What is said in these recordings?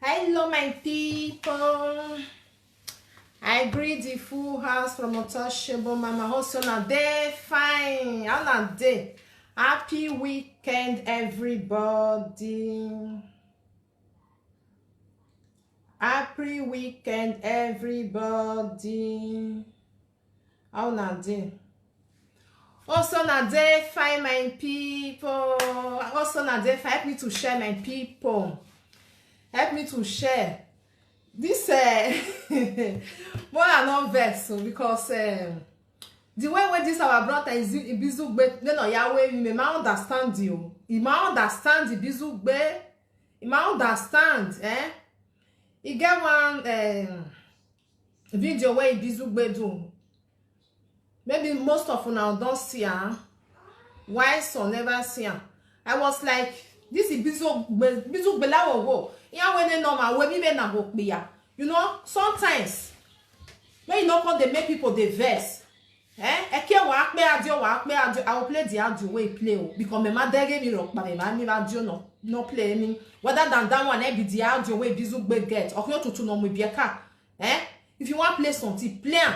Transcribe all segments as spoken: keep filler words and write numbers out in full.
Hello, my people. I greet the full house from Untouchable Mama. Hope say una dey fine. How una dey? Happy weekend, everybody. Happy weekend, everybody. How una dey? Hope say una dey fine, my people. Hope say una dey fine. Help me to share, my people. Help me to share. This, eh, more I no vex o, because, eh, the way wey this our brother is Ibizugbe, no, no, Yahweh, me ma understand you. He ma understand Ibizugbe. He ma understand, eh? E get one, eh, video wey Ibizugbe do. Maybe most of una don see am. Why some never see am? I was like, this Ibizugbe, Ibizugbe lawo wo. Iya we ne normal, we mi be na go kpiya. You know, sometimes, when you no come, dey make people dey vex. Eh? Eke wa pe audio, wa pe audio. I will play the audio wey play o, because me ma dege mi ro pa me ma mi audio no, no play me. Whether than that one, eh, be the audio wey Ibizugbe get. Okyo tutu no mu bieka. Eh? If you wan play something, play am.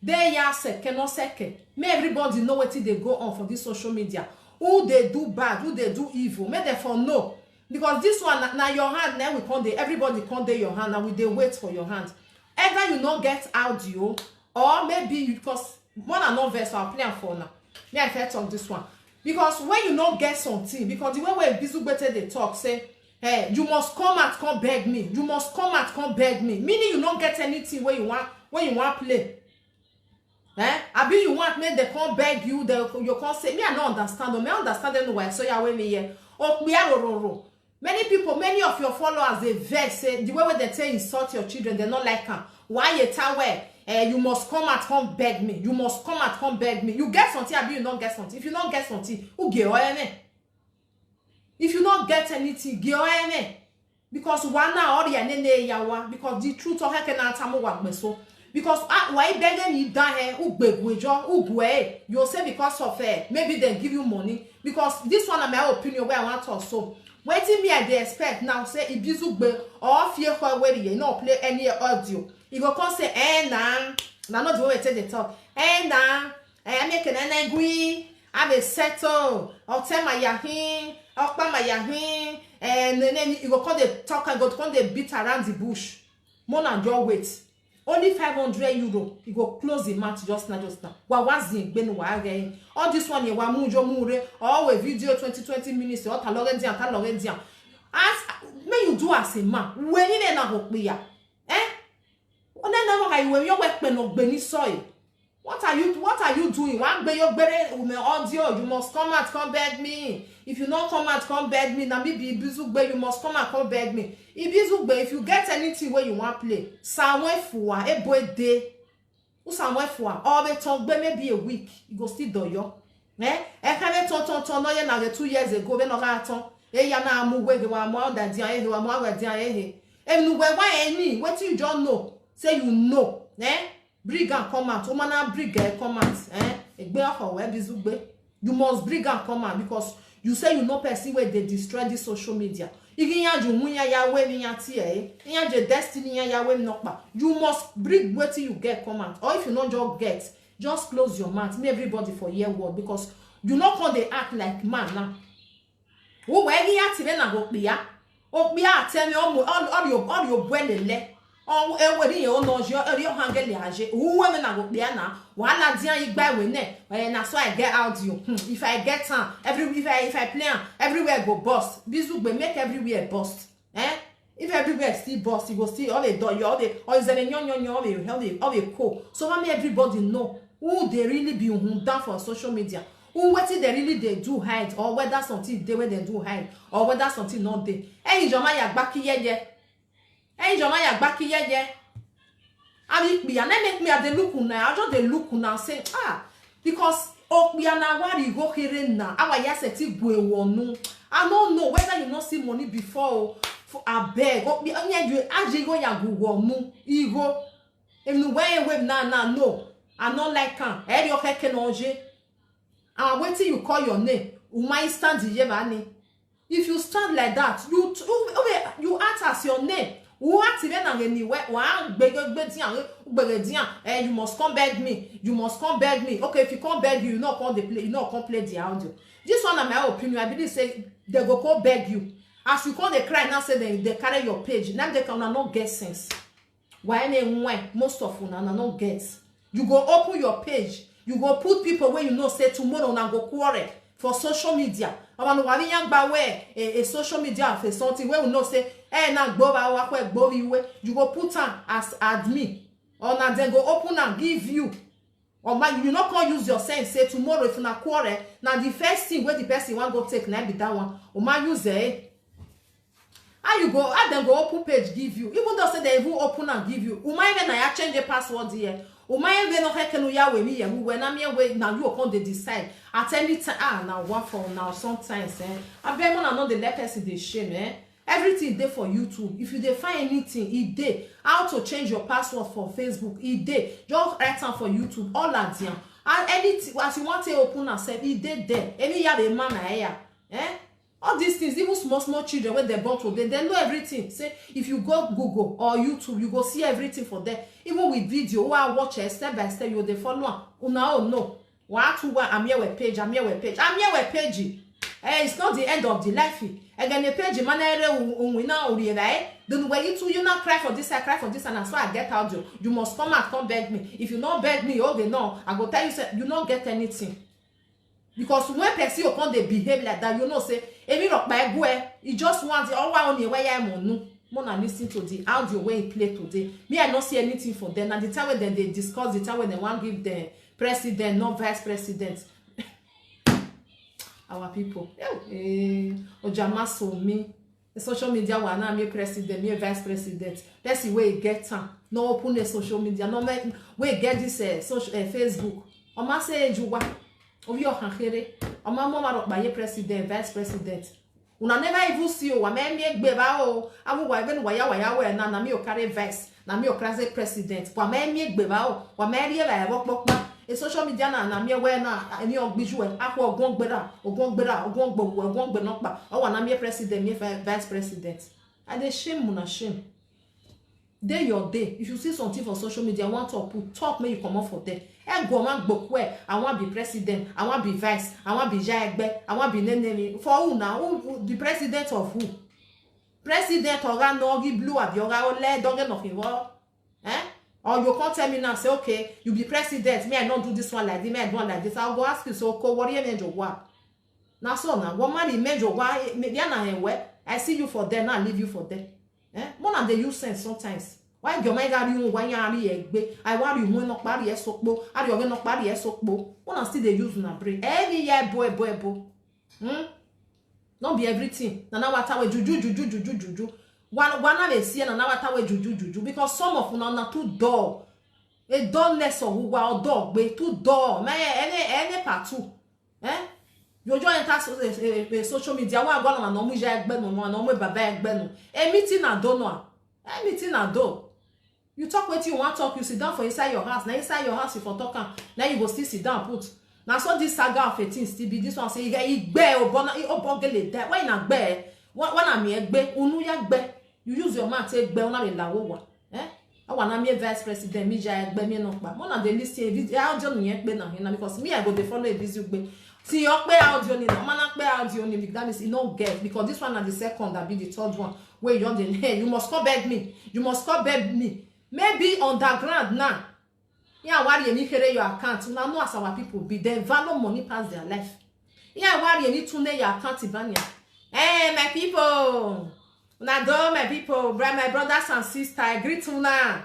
Dey ya seke, no seke. Make everybody know wetin dey go on for this social media. Who dey do bad, who dey do evil, make dem for know. Because this one na, na your hand, na we come dey, everybody come dey your hand, and we dey wait for your hand. Either you no get audio, or maybe you, because one I no vex, so I'll play am for una. Me, I fit talk this one. Because when you no get something, because the way wey Ibizugbe take dey talk, say, "Hey, you must come out, come beg me. You must come out, come beg me." Meaning you no get anything wey you want, wey you want play. Eh? Abi you want make dem come beg you, dem, you come say, me, I no understand o. Me, I understand anyway. So yeah, wey me here. Okpiya rororo. Many people, many of your followers, they vex, say the way wey dem take insult your children, they no like am. Why you tell where? Eh, you must come out, come beg me. You must come out, come beg me. You get something, abi you no get something? If you no get something, who get oil? If you no get anything, get oil. Because one na ori ene ne yawa. Because the truth, oh, heke na tamu wa gbeso. Because, ah, why begging you down here? Who gbe gwejo? Who gwe? You say because of, eh, maybe they give you money. Because this one na my opinion, where I want to so. Wetin me I dey expect now, say Ibizugbe or Fiekho, where you no play any audio. You go come say, "Eh, na, na not the way we take the talk. Eh, na, eh, make an energy. I will settle. I'll tell my yahin. I'll pa my yahin." And then you go come dey talk and go come dey beat around the bush. More than just wait. Only five hundred euro. You go close the mouth just now, just now. Wa wa zin gbe nu wa ge. All this one, ye wa mu jo mu re. All we video twenty, twenty minutes. All talore dia, talore dia. As, may you do as a man. When you na go clear. Eh? One na wa ka you we yo we pe no gbe ni so e. What are you, what are you doing? Wa gbe yo gbere ume audio. You must come out, come beg me. If you no come out, come beg me. Na me be Ibizugbe, you must come out, come beg me. Ibizugbe, if you get anything where you want play, Samuel Fua, Ebo Ede. Who Samuel Fua? Or be talk be maybe a week. You go still do yo. Eh? E ka be ton ton ton no ye na the two years ago, be no ga ton. E ya na mu we ge wa mo da dia e wa mo wa dia e. E nu we wa any, wetin you just know. Say you know. Eh? Bring am come out. Woman na bring am come out. Eh? Egbe oho we Ibizugbe. You must bring am come out because you say you know person wey dey destroy this social media. Igi yan ju mu yan ya we mi yan ti e. Yan je destiny yan ya we mi no pa. You must bring wetin you get come out. Or if you no just get, just close your mouth. Make everybody for hear word because you no come dey act like man now. Wo we gi ya ti be na go kpiya. Okpiya tell me all, all, all your, all your bwelele. Oh, e we ri o no jo, e ri o hangele aje. Who we me na go kpiya na? Wahala dia igba we ne. Eh, na so I get audio. Hmm. If I get am, every, if I, if I play am, everywhere go burst. Ibizugbe, make everywhere burst. Eh? If everywhere still burst, you go still all the door, you all the, all the nyo nyo nyo, all the, all the, all the co. So let me everybody know who they really be who down for social media. Who wetin they really they do hide, or whether something they wey they do hide, or whether something not they. Hey, Ijoma ya gbaki ye ye. Hey, Ijoma ya gbaki ye ye. I mean, me, and I make me, I dey look una, I just dey look una, say, ah, because Okpiya na wari go here na, our ya se ti gwe wonu. I don't know whether you no see money before, oh, for abeg. Okpiya, onye you, aje go ya go wonu, igo. If you wear away na, na, no, I no like am. Eh, your keke no je. And wetin you call your name? Uma stand ye ba ni. If you stand like that, you, you, you act as your name. Who activate na ni we wa gbege gbe dian, gbege dian. Eh, you must come beg me. You must come beg me. Okay, if you come beg you, you no come dey play, you no come play the audio. This one na my opinion. I believe say they go come beg you. As you come dey cry now, say they, they carry your page. Now they can no get sense. Why any why most of una na no get. You go open your page. You go put people where you know say tomorrow na go quarrel for social media. Our no wari yan gba where a, a social media of a something where we know say eh na gbo ba wa kwe gbo we. You go put am as admin. Or na then go open and give you. Or man, you not come use your sense. Say tomorrow if na quarrel, na the first thing where the person want go take na be that one. Or man use it. How you go? How them go open page give you? Even though say they even open and give you. Uma even na ya change the password here. Uma even no hekenu ya we me ya we na me we na you come dey decide at any time. Ah, now one for now sometimes eh. I bet man I know the let person dey shame eh. Everything dey for YouTube. If you dey find anything, e dey. How to change your password for Facebook, e dey. Just write am for YouTube. All at there. And anything as you want to open and sef, e dey there. Any ya the man na ya. Eh? All these things, even small small children when they born today, they know everything. Say if you go Google or YouTube, you go see everything for there. Even with video, who I watch it step by step, you dey follow am. Una oh no. One two one, I'm here with page, I'm here with page, I'm here with page. Eh, it's not the end of the life. Again, the page man ere unwina uriera eh. Then when you two you not cry for this, I cry for this, and that's why I get out you. You must come out, come beg me. If you not beg me, okay, no, I go tell you say you not get anything. Because when person you come dey behave like that, you know say emi ropa egwe. He just want the all one on where I monu. Mona listen to the audio where he play today. Me, I not see anything for them. And the time when they, they discuss the time when they want give the president, not vice president. Our people. Eh, Ojama so me. The social media one now me president, me vice president. Person where get time. No open the social media. No make where get this uh, social uh, Facebook. Oma say ejuwa. Ovi ohan here. Oma mo ma ropa ye president, vice president. Una never even see o. Wa me mi egbe ba o. Awu wa even wa ya wa ya we na na mi o carry vice. Na mi o carry president. Wa me mi egbe ba o. Wa me ri e ba e bo popa. E social media na na mi e we na ni o gbiju e. Akwa ogun gbera, ogun gbera, ogun gbo, ogun gbe no pa. O wa na mi president, mi vice president. I dey shame una shame. Day your day. If you see something for social media, want to put talk make you comot for there. Ego man gbokwe, I want be president, I want be vice, I want be jaegbe, I want be nenemi. For who now? Who, who the president of who? President oga no gi blue abi oga ole doge nothing wo. Eh? Or you can't tell me now, say, okay, you be president, me I don't do this one like this, me I do one like this. I'll go ask you, so ko worry me jowa. Now so now, what man me jowa, me dia na enwe. I see you for there, now I leave you for there. Eh? More than they use sense sometimes. Why your mind are you when you are egbe? I want you when not party so po, are you not party so po? One still they use na brain. Any year boy boy boy. Hmm? Not be everything. Na na wata we juju juju juju juju. One one na they see na na wata we juju juju because some of una na too dull. A dullness of who wa or dog be too dull. Me any any part two. Eh? You just enter so, eh, eh, eh, social media. Wa go na no mu ja egbe no, no mu baba egbe no. A meeting na do no. A meeting na do. You talk wetin you wan talk, you sit down for inside your house. Na inside your house you for talk am. Na you go still sit down put. Na so this saga of a thing still be. This one say igbe obona obogele die. Why na gbe? Why na mi egbe? Unu ya gbe. You use your mouth take gbe una le lawo wa. Eh? Awa na mi vice president mi ja egbe mi no pa. Mo na dey listen video audio ni egbe na hina because me I go dey follow a busy gbe. See your pe audio ni na man pe audio ni that means e no get because this one na the second that be the third one. Where you dey you must come beg me. You must come beg me. Maybe underground now. Yeah, worry me here your account. Una know as our people be dem value money pass their life. Yeah, worry me tune your account banya. Hey, my people. Una do my people, bra my brothers and sisters, I greet una.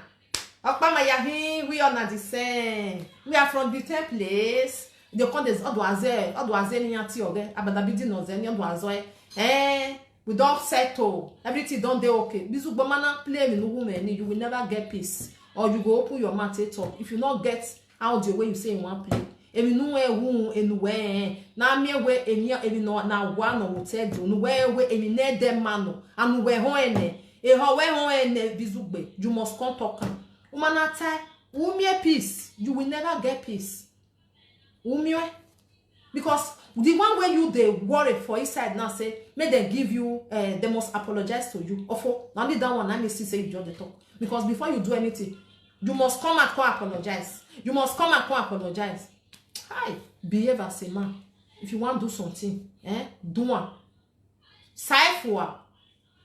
Okpa my yahin, we are not the same. We are from the same place. They call this Odoaze, Odoaze ni ati oge, abadabidi no ze ni Odoazo. Eh, we don't settle. Everything don't dey okay. Bizu gbomana play me no woman, you will never get peace. Or you go open your mouth and talk. If you not get audio where you say you want play. Emi nu e hu enu we na mi we emi emi no na wa no wo te do nu we we emi ne de ma no anu we ho ene e ho we ho ene bizugbe. You must come talk am. Woman na tie. Who me peace? You will never get peace. Who me we? Because The one wey you dey worry for inside now, say make dem give you, eh, dem must apologize to you. Ofo, na only that one na me see say you just dey talk. Because before you do anything, you must come out, come apologize. You must come out, come apologize. Hi, behave as a man. If you wan do something, eh, do am. Saifua.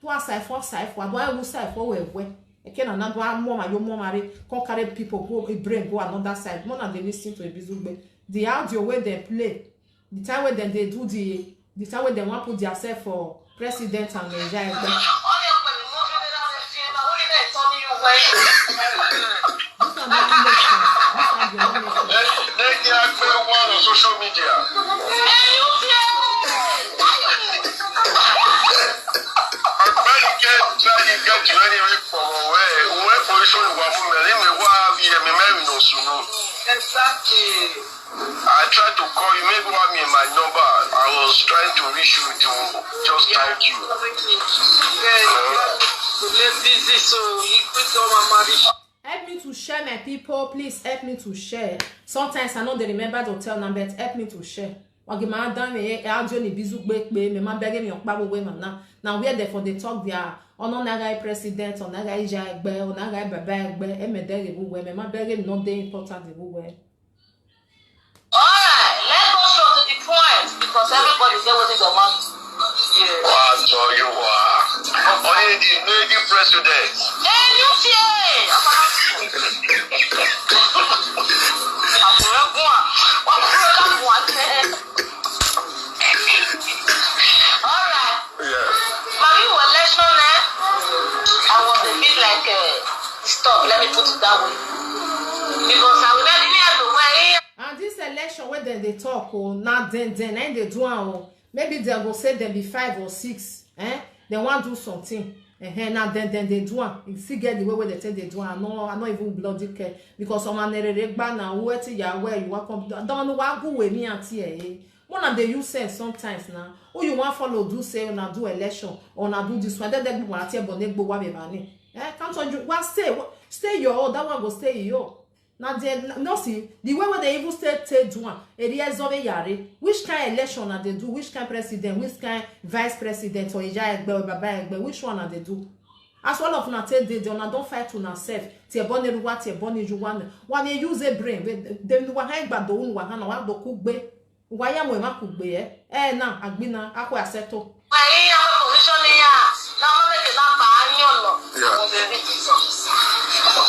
Poor Saifua, Saifua. Do I will Saifua well, well? Eke na na do I mama, your mama, come carry people, go, a brain, go another side. More than they listen to a Bizugbe. The audio wey dem play, the time wey dem dey do the, the time wey dem wan put theirself for president and Nigeria. This one don make sense. This one dey no make sense. They, they, they are playing one on social media. Ọ̀gbẹ́ni kẹ́ jáde kẹ́ jù ẹni rí pọ̀ wẹ́ òun ẹ̀ position ìwà fún mi ẹ̀rí mi wá bí ẹ̀mí mẹ́rin lọ sùn. Exactly. I tried to call you, maybe one in my number. I was trying to reach you to just thank you. Busy, so you quick on my marriage. Help me to share, my people. Please help me to share. Sometimes I no dey remember to tell them, but help me to share. Oge ma dan me e audio ni Bizugbe pe me ma beg me okpa wo we ma na. Na where they for dey talk their, ono na guy president, ono na guy ija egbe, ono na guy baba egbe, e me dey wo we, me ma beg no dey important wo we. All right, let's go straight to the point because everybody get what they want. Wá sọ yóò wá. Only the lady president. Hey, you see, àbúrò gùn à, wọ́n kúrò lágùn àtẹ. All right. Yeah. Mami wọ election, eh? I was a bit like, uh, stop. Let me put it that way. Because I will not be able to wear it. And this election wey dem dey talk, oh, na dem dem na im dey do am, oh. Maybe dem go say dem be five or six, eh? Dem wan do something. Eh, na dem dem dey do am. You still get the way wey dem take dey do am. I no, I no even bloody care because ọmọ nerere gba na wetin ya wear you wan come don wa gu we me auntie eh. Una dey use sense sometimes na. Who you wan follow do say una do election or una do this one? Dem dem gbo ati ebo ne gbo wa be bani. Eh, can't you wa stay, wa- stay your own. That one go stay your. Na the, no see the way wey they even stay take do am. Eri ezobe yare. Which kind election na dey do? Which kind president? Which kind vice president or ija egbe or baba egbe? Which one na dey do? As all of una take dey there, una don fight una sef. Tie boni ruwa, tie boni juwa na. Wa ne use a brain. We- Dem wa ha gba do un wa ha na wa do kugbe. Wa ya mo ma kugbe eh. Eh na agbina akwe aseto. Why am I positioning here? Now I'm making that by your law. Yeah.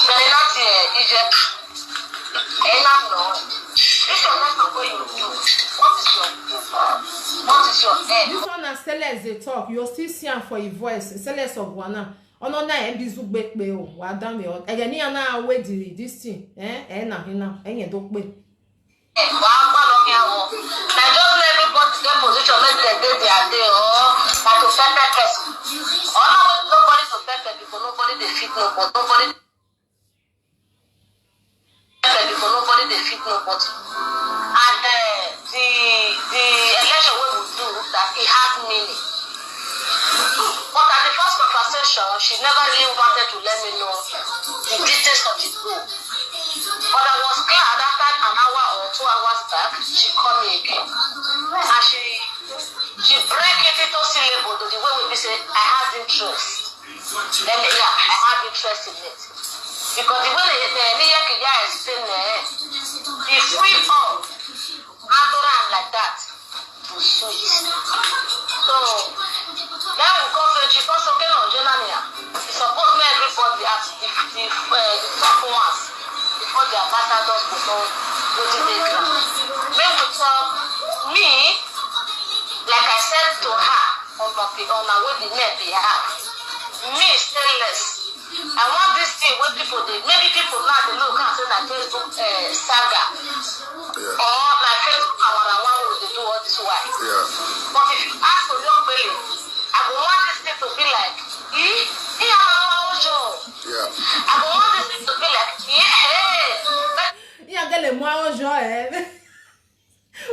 Very not here. Ije. Enough no. This one not the way you do. What is your what is your end? This one na Celeste dey talk. You still see am for him voice. Celeste of Wana. Ono na e Bizugbe pe o. Wa da me o. Ege ni ana we di this thing. Eh, eh na hina. Enye do pe. Wa pa lo mi awo. Na just let everybody get position, make dem dey their day, oh. Na to pepper person. Oh, no, nobody to pepper because nobody dey fit nobody. Nobody dey fit nobody. And uh, the the election wey we do that it had meaning. But at the first conversation, she never really wanted to let me know the details of the goal. But I was glad after an hour or two hours back, she called me again. And she she break it into syllable to the way we say I had interest. Then yeah, I had interest in it. Because the way they they they yeah, explain it, if we all handle am like that, to sweet. So then we come say she come say okay no journal me. He suppose make everybody ask the the uh, the top ones before the ambassadors go know wetin dey ground. Make we talk me like I said to her on my on my way the men behalf. Me stainless. I want this thing wey people dey maybe people now dey look am say na Facebook uh, saga or na Facebook awara one wey dey do all this while. Yeah. But if you ask Oyo Pele, I go want this thing to be like, eh, eh, I'm a ojo. Yeah. I go want this thing to be like, eh, hey. Iya gele mo ojo eh.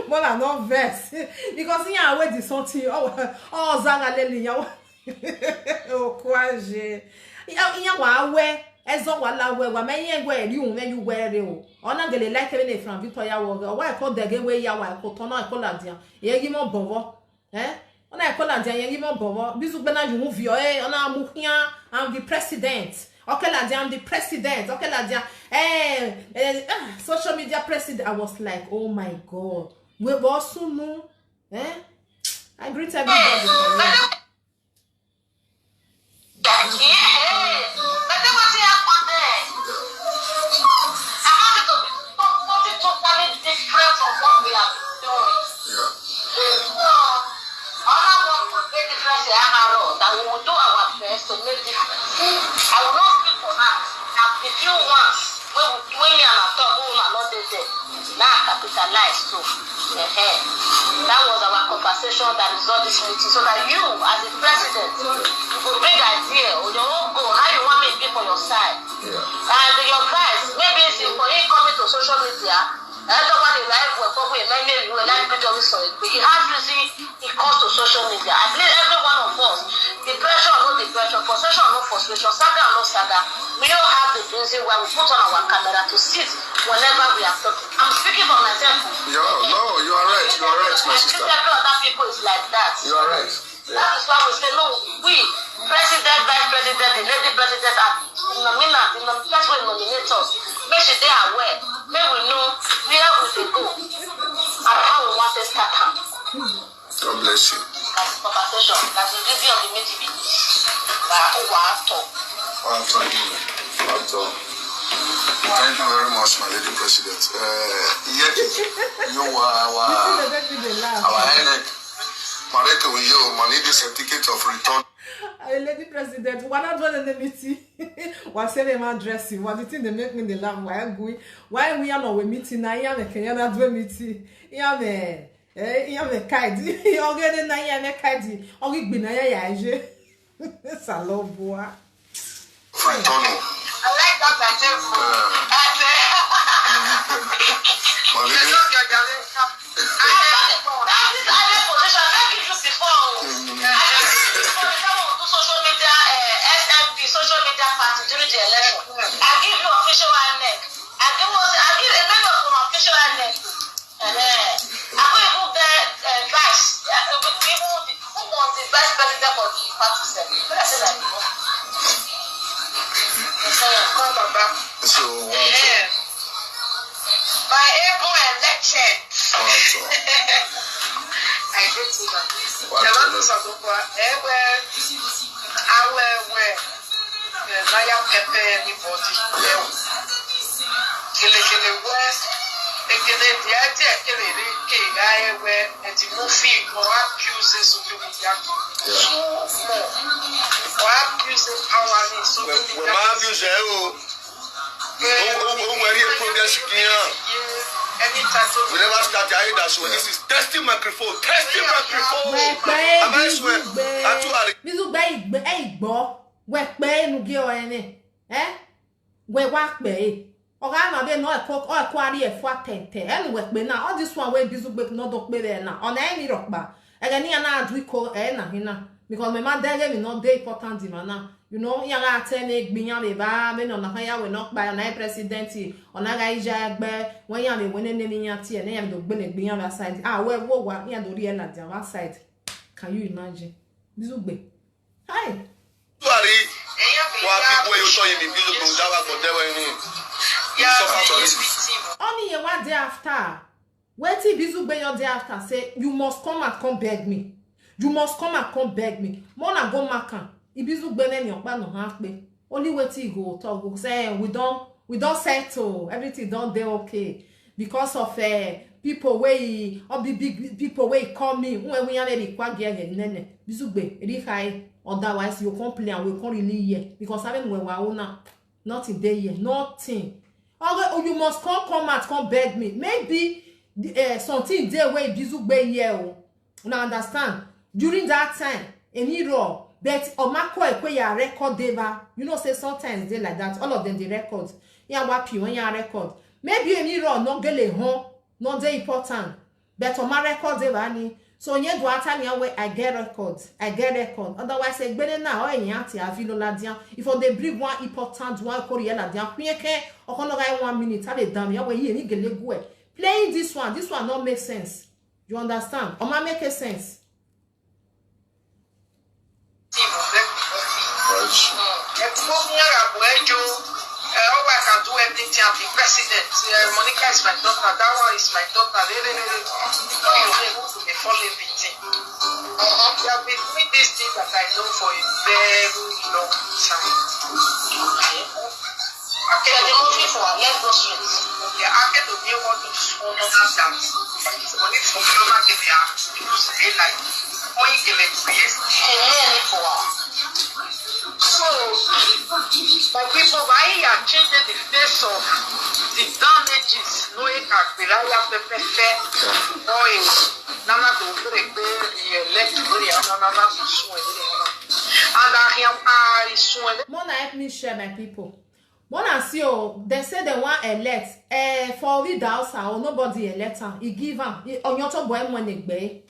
Mola no vex because iya we di something. Oh, oh, zaga leli ya. Okwaje. Iya iya wa we. Ezo wala we wa me yen we ri un me yu we re o. Ona gele like me ne from Victoria wo. Wa ko de ge we ya wa ko tona ko la dia. Ye gi mo bovo. Eh? Ona ko la dia ye gi mo bovo. Bizugbe na yu mu vio e. Ona mu kia, I'm the president. Okay la dia, I'm the president. Okay la dia. Eh, eh ah, social media president. I was like, "Oh my God." We bo sunu. Eh? I greet everybody for you. That we will do our best to make difference. I will not speak for her. Now, the few ones wey we, wey me and her talk, wey una no dey there, na I capitalize too. Ehen. That was our conversation that result this meeting, so that you, as the president, you go bring idea or your own goal, how you want me to be for your side. And your guys, maybe it's for him coming to social media, everybody like we for we, many we like video we saw it. He has reason, it comes to social media. I believe every one of us, the pressure or no the pressure, frustration or no frustration, saga or no saga, we all have the reason why we put on our camera to sit whenever we are talking. I'm speaking for myself. Yeah, no, you are right, you are right, my I sister. Think every other people is like that. You are right. Yeah. That is why we say no, we, president, vice president, the lady president, and the nominant, the nom- person wey nominate us, make she dey aware, make we know where we dey go and how we want to start am. God bless you. That's the conversation. That's the reason of the meeting. Wow, wow, talk. Wow, talk. Wow, talk. Thank you very much, my lady president. Uh, yeah, you are our, our headache. Mareke with you, money the certificate of return. A lady president, one hundred and the meeting. Wa se le ma dressing. Wa the thing they make me dey laugh. Why we, why we are not we meeting? Na ya me Kenya na do meeting. Ya me, eh, ya me kaidi. Ogene na ya me kaidi. Ogi gbe na ya ya je. Salobua. Free Tony. I like that Nigerian food. Yeah. I say, Malibu. That is other position. Thank you before. I think before the time we do social media, uh, S M P, social media party during the election. I give you official I N E C. I give us, I give a many of them official I N E C. Uh-huh. I go even get, uh, vice. Uh, even the, who was the vice president for the party sef? When I say like, uh-huh. Come, Baba. So, what? Yeah. My able elected. What? I get it. What? Ẹ má tún sọ gbogbo ẹ wẹ, awẹ wẹ. Eh, na ya pepper anybody. Yeah. Kele kele we. Ekele di ati ekele re ke ga ewe. Eti mo fi mo abuse social media. Yeah. So mo. Mo abuse power ni social media. We ma abuse e o. O, o, o, we rí progress kiyan. We never start. I hear that show. This is testing microphone. Testing microphone. Wekpe, Am I swear? Bizugbe. Actually. Bizugbe igbe, e igbo. Wekpe enu gi o ene. Eh? We wa pe e. Oga na be no e ko, o e ko ari e fo atete. Enu wekpe na. All this one wey Bizugbe no do pe be na. Ona eni rokpa. Ege ni ana adu iko e na hina. Because me ma dege mi no dey important di mana. You know, ya ga tell me gbiyan le ba, me no na ya we no pa na president. Ona ga ija egbe, when ya me we ne ne ni ya tie, ne ya me do gbe ne gbiyan ba side. Ah, we wo wa, ya do ri e na dia ba side. Can you imagine? Bizugbe. Hi. Tuari. Wa bi we yo so yin bi Bizugbe da wa ko de we ni. You suffer for this. Only ye wa dey after. Wetin Bizugbe your dey after say, "You must come and come beg me. You must come and come beg me." Mona go mark am. Ibizugbe ne ni opa no ha pe. Only wetin he go talk, go say, "Eh, we don, we don settle. Everything don dey okay." Because of, eh, people wey, all the big people wey call me, when we are ready, kwa ge ge nene. Bizugbe, ri kai. Otherwise, you come play and we come really here. Because I mean, we were owner. Nothing dey here. Nothing. Okay, oh, you must come, come out, come beg me. Maybe the, eh, something dey wey Bizugbe here o. Una understand? During that time, eni ro, but Omako Ekwe ya record dey ba. You know say sometimes dey like that. All of them dey record. Ya wa pi when ya record. Maybe eni ro no gele hon, no dey important. But Oma record dey ba ni. So nye do ata ni awe, I get record. I get record. Otherwise, egbere na o enye ati avilo la dia. If they bring one important one kori la dia, kuyeke okono guy one minute. Have a damn ya we ye ni gele gwe. Playing this one, this one not make sense. You understand? Or ma make a sense? Right. All I can do everything. I'm the president. Uh, Monica is my daughter. That one is my daughter. They, they, they, they. Before you know who to be fall everything. Uh-huh. They have been doing this thing that I know for a very long time. Okay. They are moving for our left gospel. They are acting to be able to follow that. Money for follow that they are used to be like. Only give it to you. Amen for us. So, my people, why you are changing the face of the damages? No, it can be like that, pepper, oil. Nana do break, re-elect, re-, nana, nana, nana, nana. And I am, I swear. Mona help me share, my people. Mona see, oh, they say they want elect. Eh, for we the house, oh, nobody elect am. He give am. He, Onyoto boy money gbe.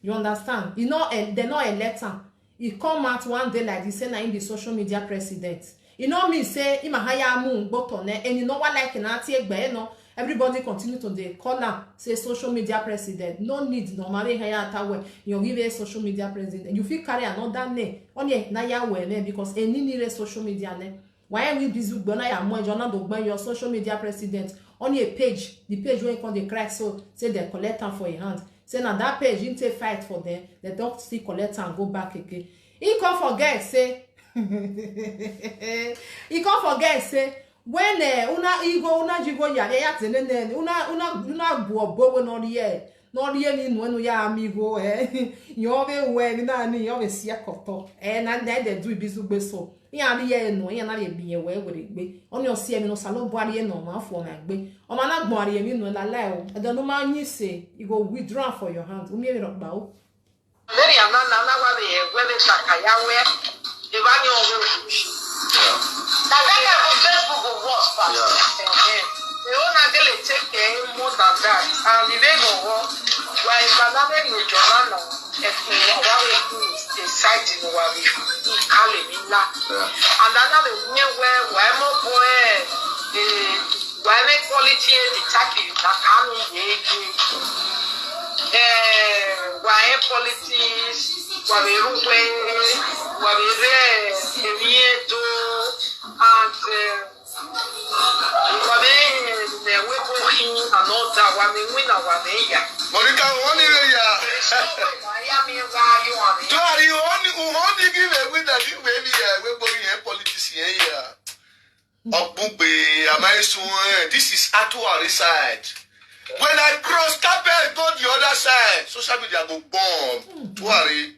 You understand? He no, eh, they no elect am. He come out one day like this, say na him be social media president. He no mean say him a hire mu gbotone, and he no one like na tie gbe no. Everybody continue to dey call am say social media president. No need no mare hire atawe. You give a social media president. You fit carry another name. Only na ya we name because any ni social media name. Why we busy gbe na ya mo jo na do gbe your social media president? Only a page, the page where you come dey cry so say they collect am for your hand. Say na that page him take fight for them, they don't still collect am go back again. He come forget say he come forget say when eh, una igo una jigo ya ya tene ne una una una gbo bo we no rie no rie ni nu enu ya amigo eh yo be we ni na ni yo be sia koto eh na na de du bizu gbe so ya ri ye no ya na le bi ye we we gbe oni o si emi no salo bo ari no ma fo na gbe o ma na gbon ari emi no la la o e do no ma yin se e go withdraw for your hand o mi e ro gba o. Very anana na wa be we be saka ya we. E ba ni o we. Na that kind of Facebook go worse pass. Eh, eh. E o na gele take care more than that. And we dey go work. Wa e ba na be ni jo na no. E fi wa we ku e side ni wa we. Kale mi la. And another we we we mo boy. Eh, Wa ebe quality e di taki na kanu ye ye. Eh, wa e politics, wa be ruwe, wa be re, ebi edo, and eh, wa be ne we go hin and all that, wa me win and wa me ya. Monica, won ni re ya. Wa ya mi wa yo ami. Tuari, won ni, won ni give away that give away ya, we go here politics here ya. Okpukpe, am I so? Eh, this is Atuari side. When I cross carpet, go the other side. Social media go bomb. Tuari,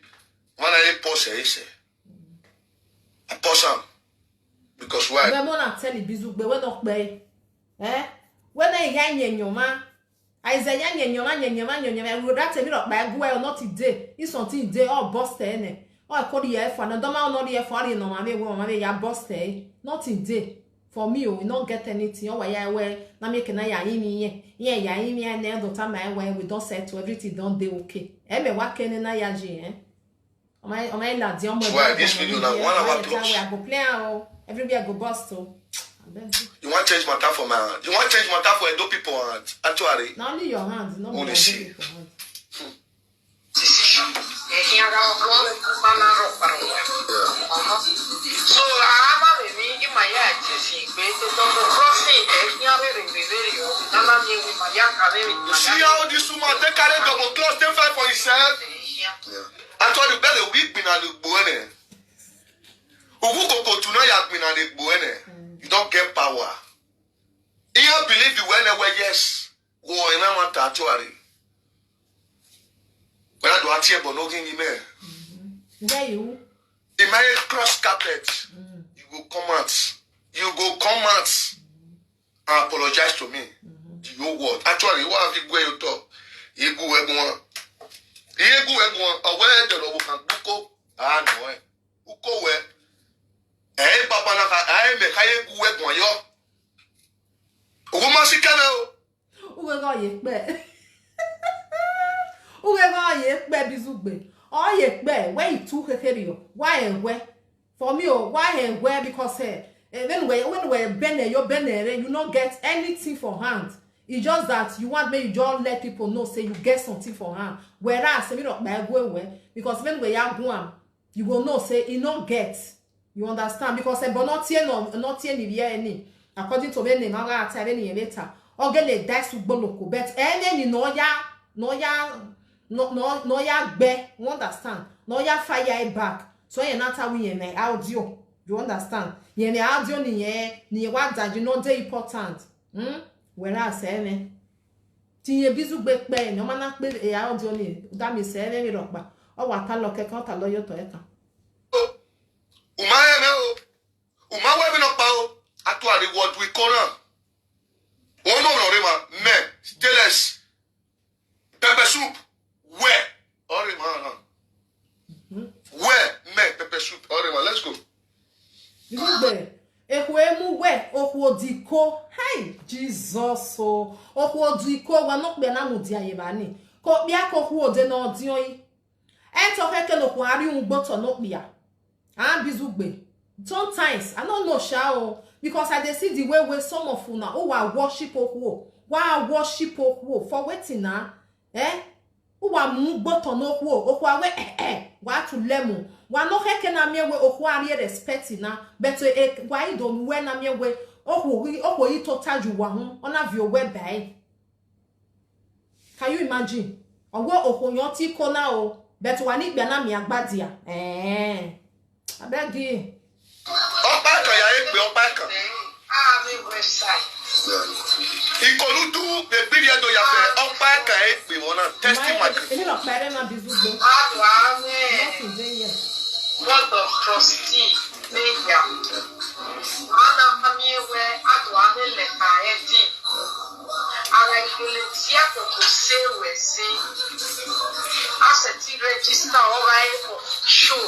when I post it, I post am. Because why? Be mo na tell bizu gbe we no pe. Eh? We na ya nyen yo ma. Isaiah nyenyoma nyenyoma nyenyoma we that me rock by go well not today. It's something day all boss eh ne. All call the F one. No doma no the F one no ma me we ma me ya boss eh. Nothing day. For me oh, we not get anything. Oh ya we na me ke na ya imi ye. Ye ya imi ye ne do ta my we we don settle everything don dey okay. E me wa ke ne na ya ji eh. Omo omo ila di omo. Why this video now? One hour plus. I go play am o. Everywhere go burst o. Abeg. You wan change matter for my hand? You wan change matter for Edo people hand? Actually. Na only your hand, no be Only my see. People hand. Decision. Eh, here I go. Mana ro paro. Yeah. Uh-huh. So, ama le ni ima ya ti si pe to to to crossing eh here re re re yo. Nana ni ima ya ka re. You see how this woman take carry double cross, take fight for himself? Yeah. Actually, better we been at the boy. Ugu koko tuna ya been at the boy. You don't get power. You believe you went away, yes. Go in a matter actually. When I do a tear, but no game in there. There you. In my cross carpet, you go come out. You go come out and apologize to me. The whole world. Actually, what have you go to? You go everyone. You go everyone. Away the love can go. Ah no. Eh. Uko we. Eh, baba na ka. Eh, me ka ye go everyone yo. Ugo ma si kana o. Ugo go ye pe. Uwe ga ye kpe Bizugbe. O ye kpe, where you two kekere yo. Why e we? For me, oh, why e we? Because, eh, eh, when we, when we bene, you bene, you not get anything for hand. It's just that you want me, you just let people know, say you get something for hand. Whereas, you know, by go away, because when we are going, you go know, say, you not get. You understand? Because, eh, but not here, no, not here, ni here, ni. According to when name, I tell any later. Or get a dice with boloko. But any, no, ya, no, ya, no, no, no, ya, be. You understand? No, ya, fire it back. So, you not how we in the audio. You understand? You in the audio, ni, eh, ni, what that you know, they important. Hmm? Whereas, eh, me. Tinye Bizugbe kpe, no, mana kpe, eh, audio, ni, that means, eh, me, rock back. Or what, I look, I can't, I love you to, I can't. Uma eme o. Uma we mi no pa o. Atuari wo du iko na. Wo no no re ma. Me. Stainless. Pepper soup. We. Ore ma na. We. Me. Pepper soup. Ore ma. Let's go. Bizugbe. Ehu emu we. Ohu odiko. Hey, Jesus. So. Ohu odiko. Wa no pe na mu dia ye ba ni. Ko bia ko hu ode na odion yi. Ento keke no kwari un gboto no bia. Ah, Bizugbe. Sometimes, I don't know, sha, oh, because I dey see the way wey some of una, who are worship Okuo, who are worship Okuo, for wetin na, eh? Who are mu gboto no Okuo, Okuo we, eh, eh, wa to lemu, wa no keke na me we Okuo are respect na, but, eh, eh, wa I don't we na me we, Okuo, Okuo yi to taju wa hun, ona vi o we bai. Can you imagine? Owo okunyo ti ko na o, but wa ni gbe na mi agbadia. Eh. I beg you. Ọkpa kan ya ekpe ọkpa kan. Army website. Ikoludu the period ya fe ọkpa kan ekpe wona testing mark. Emi lo pere na Bizugbe. Adu ame. Nothing dey here. Board of trustee meya. Ana amie we adu ame leta edi. Ara igele ti akoko se we se. Aseti register ora e for show.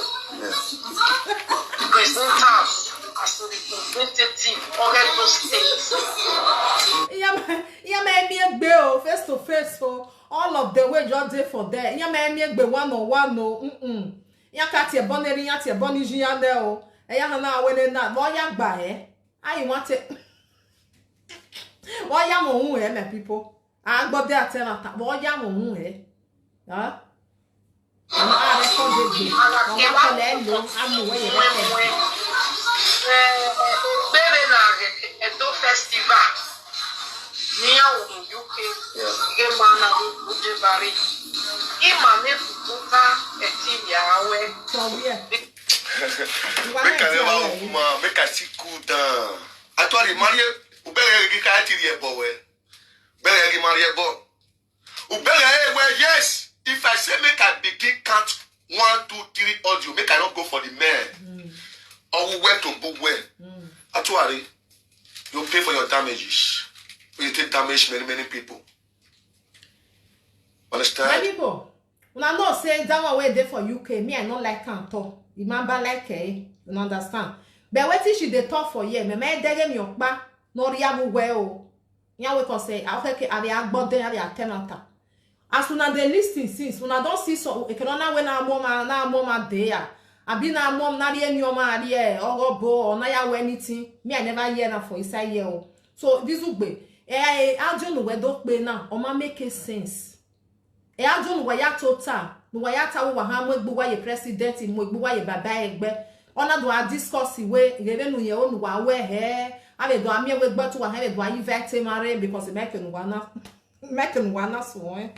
Presenters as a representative of Edo State. Iya ma, iya ma emi egbe o, face to face o. All of them wey just dey for there. Iya ma emi egbe one on one o. Mm-mm. Iya ka tie boneri, iya tie boni ji ya ne o. Eya ha na awene na, mo ya gba e. Ayi wa te. Mo ya mo hu e, my people. Agbo de atena ta, mo ya mo hu e. Ha? Ama a record dey. Ama call e lo, amu we ye record. Eh, eh, Bere na Edo Festival. Ni ya wo U K. Yeah. Ge ma na wo je bari. Ima ne futa eti ya we. So where? Make I never woman, make I see cool down. Actually, Marie, ubere gi ka ti ri ebo we. Bere gi Marie bo. Ubere e we, yes. If I say make I begin count one, two, three audio, make I not go for the man. Or we went to book well. Actually, you pay for your damages. You take damage many, many people. Understand? My people, una know say that one wey dey for U K, me, I no like am at all. Imamba like, eh, you understand? But wetin she dey talk for here, me, me dege mi okpa, no ria mu we o. Yan we ko say, a okay, ke, a be agbode, a be atenanta. As una dey listen since, una don see so, e ke no na we na mama, na mama dey ya. Abi na mom na rie ni o ma rie, ogo bo, or na ya we anything. Me, I never hear na for inside here o. So, Bizugbe, eh, eh, audio no we do pe na, o ma make sense. E ajo nu wa ya tota, nu wa ya ta wa ha mo egbu wa ye president, mo egbu wa ye baba egbe. Ona do a discuss we, gebe nu ye o nu wa we he. Ave do a mi we gba tu wa he do a invite mare because make nu wa na, make nu wa na so eh.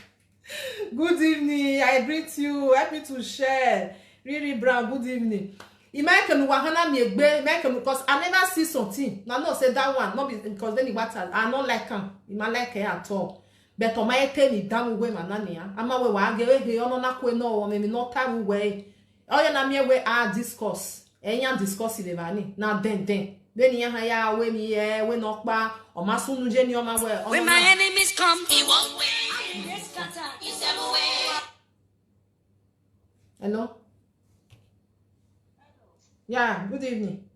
Good evening, I greet you. Help me to share. Riri Brown, good evening. Imagine wa hana mi egbe, make nu, because I never see something. Na no say that one, no be because then the matter, I no like am. I no like it at all. But on my ten, it down with my nanny, ah. I'm a way, I get away, on a quay, no, or maybe not time away. Oh, yeah, na me we a discuss. Enya discuss ile bani. Na den den. Beni ya ha ya we mi ye, we no kpa. O ma sunu je ni o ma we. When my enemies come, he won't win. Hello? Yeah, good evening.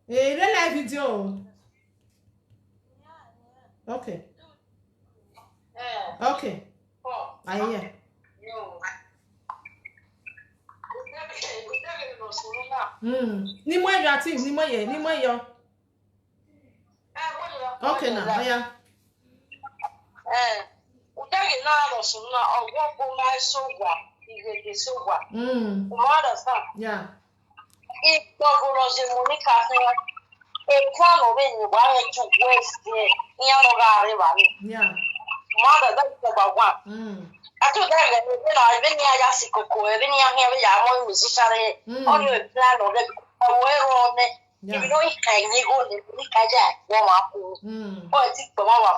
Eh, real live video. Okay. Okay. I hear. Mm. Ni mo ya ti, ni mo ye, ni mo yo. Okay na, oya. Eh, udege na lo sunu na owo bo na so wa, igege so wa. Mm. You understand? Yeah. Igbogbo lo je Monica fun. E plan o be ni wa ni ju Wednesday. Iya no ga re wa ni. Yeah. Mother, that's number one. Mm. Ati udege ni na ibe ni aya si koko, ibe ni aya ya mo musician re. Mm. All your plan o be o ero ne. Yeah. Ibi no ika ni go ni ni ka ja wo ma ku. Mm. O ti gbo ma wa.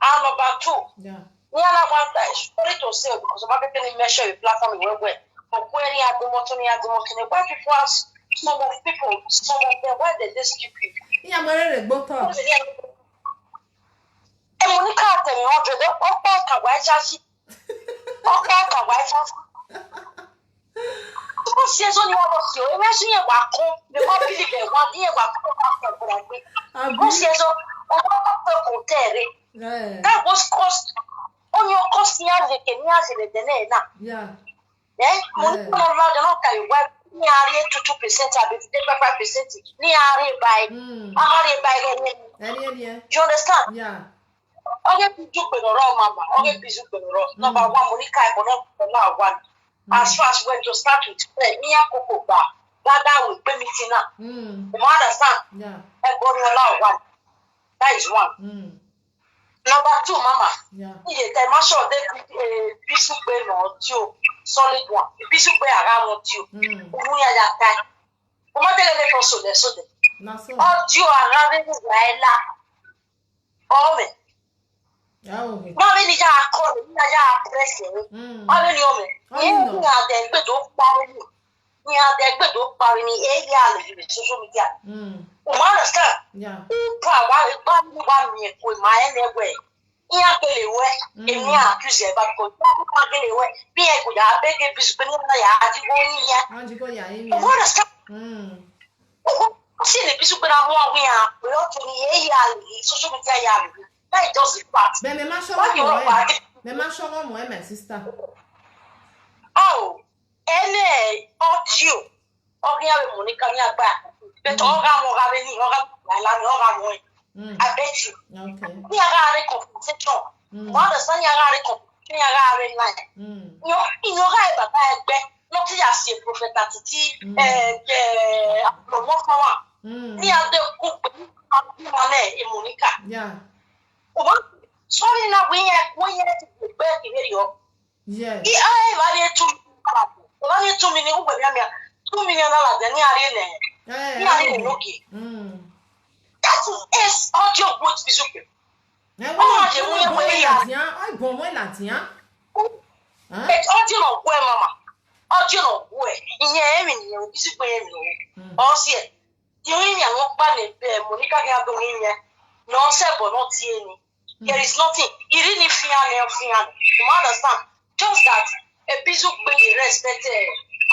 And number two, Yeah. ni ana wa ta, sorry to say, because I'm not going to measure your platform well well. But where you are the motor, you are the motor. Why people ask some of people, some of them, why they just keep you? Iya mo re re gbo to. E Monica tell me hundred, o pe ka wa ja si. O pe ka wa ja si. Ko si eso ni wa si o, e me si ye wa ko, me ko bi le wa, ni ye wa ko ka ko ko gbe. Ko si Abi. Eso, o ko ko ko tere. Eh. That was cost. On your cost ni a le ke ni a se le de na. Yeah. Eh, mo Eh. Mo la de no ka wa ni a re two two percent abi five five percent. Ni a re buy. Mm. A re buy re ni. Any any. You understand? Yeah. Oge bi ju pe no ro mama. Oge bi ju pe no ro. Number one, Monica, I cannot number one. As far as when to start with, eh, ni a koko ba. That that will pay me tina. Mm. You understand? Yeah. I go number one. That is one. Mm. Number two, mama. Yeah. Iye te ma sure de eh, bisu pe no audio solid one. Bisu pe ara audio. Mm. Ohun ya ya kai. O ma tele le ko so de so de. Na so. Audio ara be ni wa ela. O me. Yeah, okay. Ma be ni ya ko ni ya press ni. Mm. Ma be ni o me. Oh, Ni no. ni a de gbe do pa ni. Ni a de gbe do pa ni e ya le social media. Mm. O ma understand? Yeah. Upa wa gba mi wa mi ko ma ene we. Iya gele we. Mm. Emi accuse e ba ko. Iya gele we. Bi e ko ya be ke bisu pe ni na ya ati go ni ya. Anji ko ya yin O mi. ma understand? Mm. O si le bisu pe na mo wa ya. Pe o to ni e ya le. Social media ya le. That is just the fact. Be me ma sure What you mo want eh. back? Me ma sure mo eh, my sister. Oh, ene audio. Oge ya be Monica ni agba. But oga mo ga be ni oga la ni oga mo. Mm. I bet you. Okay. Ni aga re compensation. Mm. Mo understand ni aga re compensation, ni aga re line. Mm. Yo, ni oga e baba egbe. No ti ya si prophet atiti. Mm. Eh, eh, promote power. Mm. Ni a de ku pe ni a bi ma le e Monica. Yeah. O ma sorry na we ye, we ye ti pe ki yo. Yes. I a e ba ni two million. Ba ni two million ugbe mi a mi. Two million dollar de ni a re ne. Eh. Ni a re Oh. no ki. Mm. That is audio good physical. Eh, wọ́n náà ṣe wọ́n bọ̀ wọ́n là dín á, wọ́n bọ̀ wọ́n là dín á. Hàn? But audio no go, mama. Audio no go. Iye emi ni o, bisi pe emi o. Mm. O si e. Ti ri ni àwọn pa le be mo ni ka ga do yin yẹn. No se bo no ti e ni. There is nothing. Iri ni fi an e fi an. You understand? Just that a bisi pe you respect e.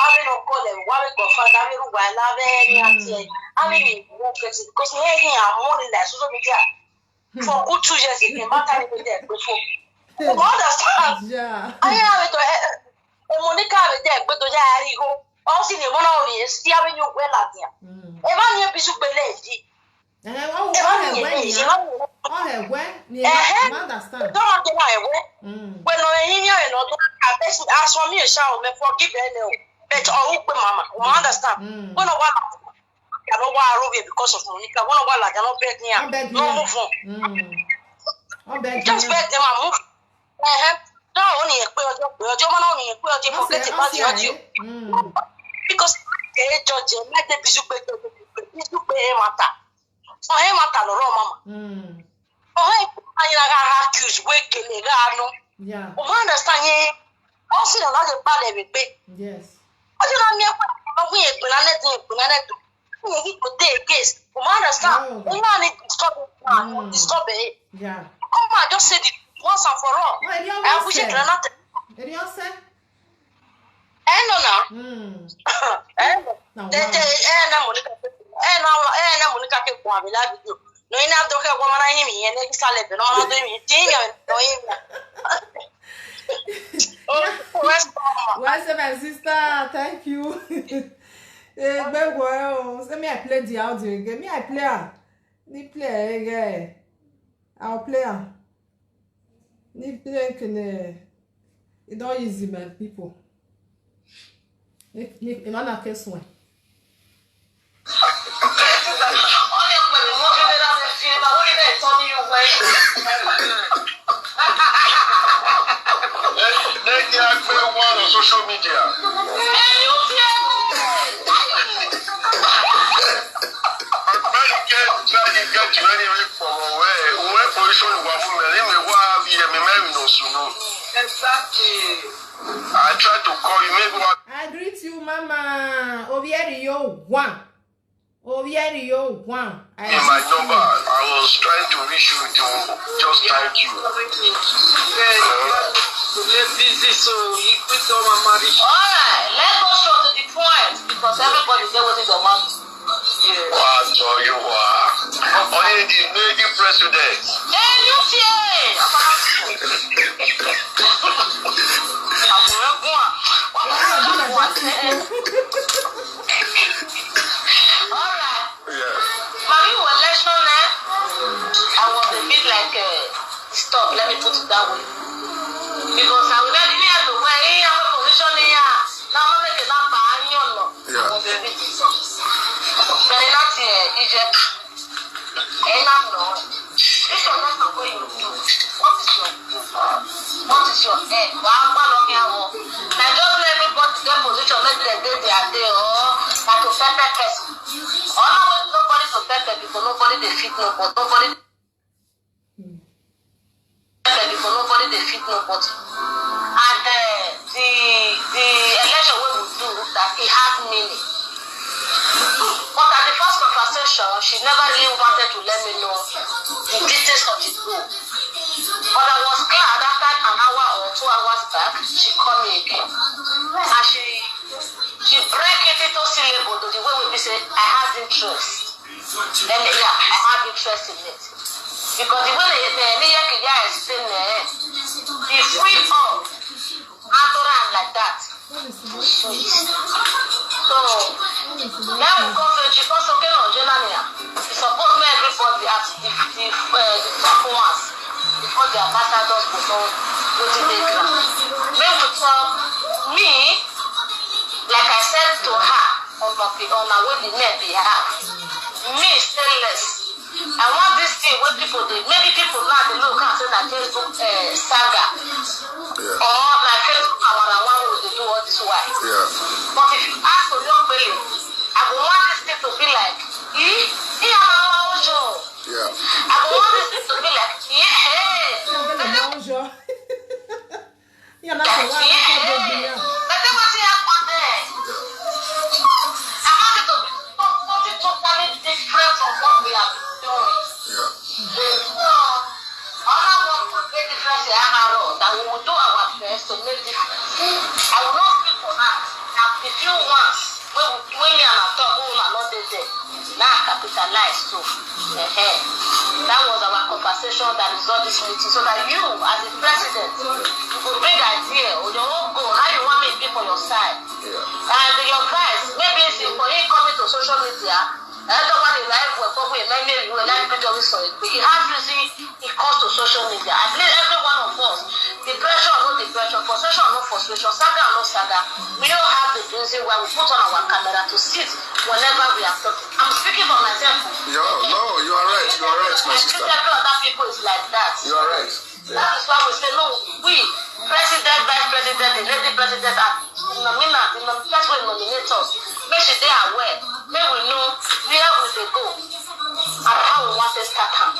Ave no call e, wa we go fa da we ru wa la ve ni ati e. Ave ni wo ke ti because we ni a mo ni la social media. For good two years again, ma ka ni be there before. You understand? Yeah. Aya ave to e, e Monica ave there gbe to ya ari ho. O si ni mo na o ni e si ave ni o gbe la dia. Mm. E ma ni e bisi pe le di. Eh, wọ́n wọ E ma ọ̀hẹ̀ ni wẹ́ e, nìyẹn. e ma ni e. Ọ̀hẹ̀ wẹ́ ni Ẹ̀hẹ́. má understand. Don't get that way. Mm. When no yin ya no do abesi aso mi e sha o me forgive e le o. But o pe mama, you understand? Mm. When no wa ya no wa ro we because of Monica. When no wa la ya no beg ni. Wọ́n beg No ni. move on. Mm. Wọ́n beg ni. Just beg them and move. Eh eh. No, o ni e pe ọjọ́, pe ọjọ́, ma na o ni e pe ọjọ́, Wọ́n forget ṣe, about wọ́n the ṣe audio. àyè. Mm. Because e judge, e ma de bisi pe, bisi pe e matter. So e matter no ro mama. Mm. O e pa ni la ga accuse we kele ga no. Yeah. O ma understand ye. O si na la de pa le be pe. Yes. O si na mi e pa, o wi e pe la net, e pe la net. Ni ki ko de case. O ma understand? Oh. O ma ni disturb, Mm. disturb e. Yeah. Come on, just say the once and for all. Wọ́n ẹni I wish ọ̀sẹ̀. it granted. Ẹni ọ̀sẹ̀. E no na. Mm. E no. Na Te te wọ́n. e na Monica. E na e na Monica ke kwa mi la video. No, ina doka kwa mana himi, ene kisa lebe, no, mana do himi, tinga, no, himi. Oh, where's mama? Why say my sister? Thank you. Hey, big boy, oh, say me I play the audio again. Me I play am. Me play again. I'll play am. Me play again. It don't easy, my people. Make make Emmanuel case one. They can't pay one on social media. Many get try to get to any way for where where position you want to me me wa be me me no sunu. Exactly. I try to call you maybe one. I greet you, Mama. Obieri yo one. Obieri yo one. I In my greet you. Number, I was trying to reach you to just thank you. Busy, so he quit all my marriage. Alright, let's go straight to the point because everybody get what they want. Yeah. Wow, so you are. Only the lady president. Hey, you see? Alright. Yeah. Mami, you were national, eh? I was a bit like, uh, stop, let me put it that way. Because I would not even have to wear any other position here. Now, I'm making up my onion. I was a bit. But not here, Egypt. And I'm not. This one not the way you do. What is your what is your head? Wow, wow, okay, I will. Now just let everybody get position, make them do their day, oh, like a pepper person. Oh, no, nobody to pepper because nobody they fit nobody, nobody pepper because nobody they fit nobody. And uh, the the election we will do that it has meaning. But at the first conversation, she never really wanted to let me know the details of the goal. But I was glad after an hour or two hours back, she called me again. And she she break it into syllable to the way we say I have interest. And yeah, I have interest in it. Because the way they they they they explain it, if we all act around like that, we sweet. So now we come to the first okay on Jonania. It's supposed to everybody at the the uh, the top ones before the ambassadors go know what they do. Make to talk me, like I said to her on my on my wedding night behalf. Me stainless. I want this thing where people they maybe people now they look and say that Facebook uh, saga Yeah. or my Facebook our one who they do all this why. Yeah. But if you ask for your belly, I go want this thing to be like, eh, eh, I'm a show. Yeah. I go want this thing to be like, yeah, hey. Bonjour. Yeah, that's a lot of people do now. But then what happen there? I want it to be something totally different from what we have been doing. Yeah. So, all I want to make difference in Amaro that we will do our best to make difference. I will not speak for her. Now, the few ones when we when me and I talk, we will not dey there. Now I capitalize too. Uh-huh. That was our conversation that resolved this meeting, so that you, as the president, you go bring idea or your own goal, how you want me to be for your side. Yeah. And your guys, maybe it's for him coming to social media. I don't want to live with what we may be like video so it has reason it comes to social media. I believe every one of us, depression or no depression, frustration or no frustration, saga or no saga, we all have the reason why we put on our camera to sit whenever we are talking. I'm speaking for myself. Yeah, no, you are right. You are right, my I sister. think every other people is like that. You are right. That is why we say no. We president, vice president, the lady president, and the nominant, the nom- person wey nominate us, make she dey aware, make we know where we dey go and how we want to start am.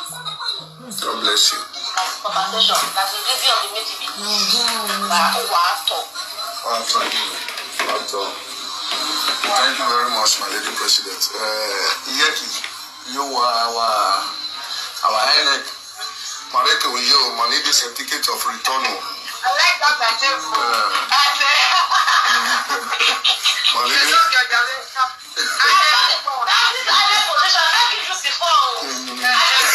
God bless you. That's the conversation. That's the reason of the meeting. Be na who wa talk. After you. After. Thank you very much, my lady president. Uh, Iyeki, you are our our INEC. Mareke with you, money the certificate of return. I like that I tell you. Uh, I say, money you the don't get that. That is other position. I give you before. I just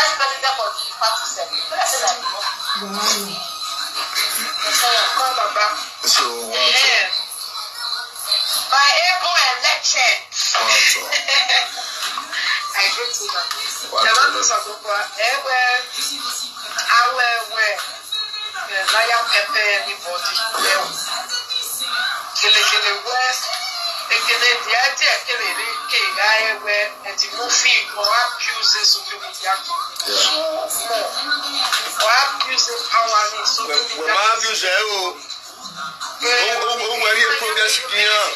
Vice president for the party sef. Make I say na the boss. Wow. So, come, Baba. So, one thing. Eh. My able election. One thing. I greet you, ma. One Ẹ bá thing. tún sọ gbogbo ẹ wẹ awẹ wẹ ẹ láyà pẹpẹ anybody ẹ o. Kelekele wẹ ekele díẹ̀ díẹ̀ kele rí kéèyà ẹ wẹ ẹ ti mú fi ọ̀rá abuse social media too much. Ọ̀rá abuse power ní social Wẹ̀ media. máa bí ṣe é o. Ó wẹ̀ rí progress kìíyàn.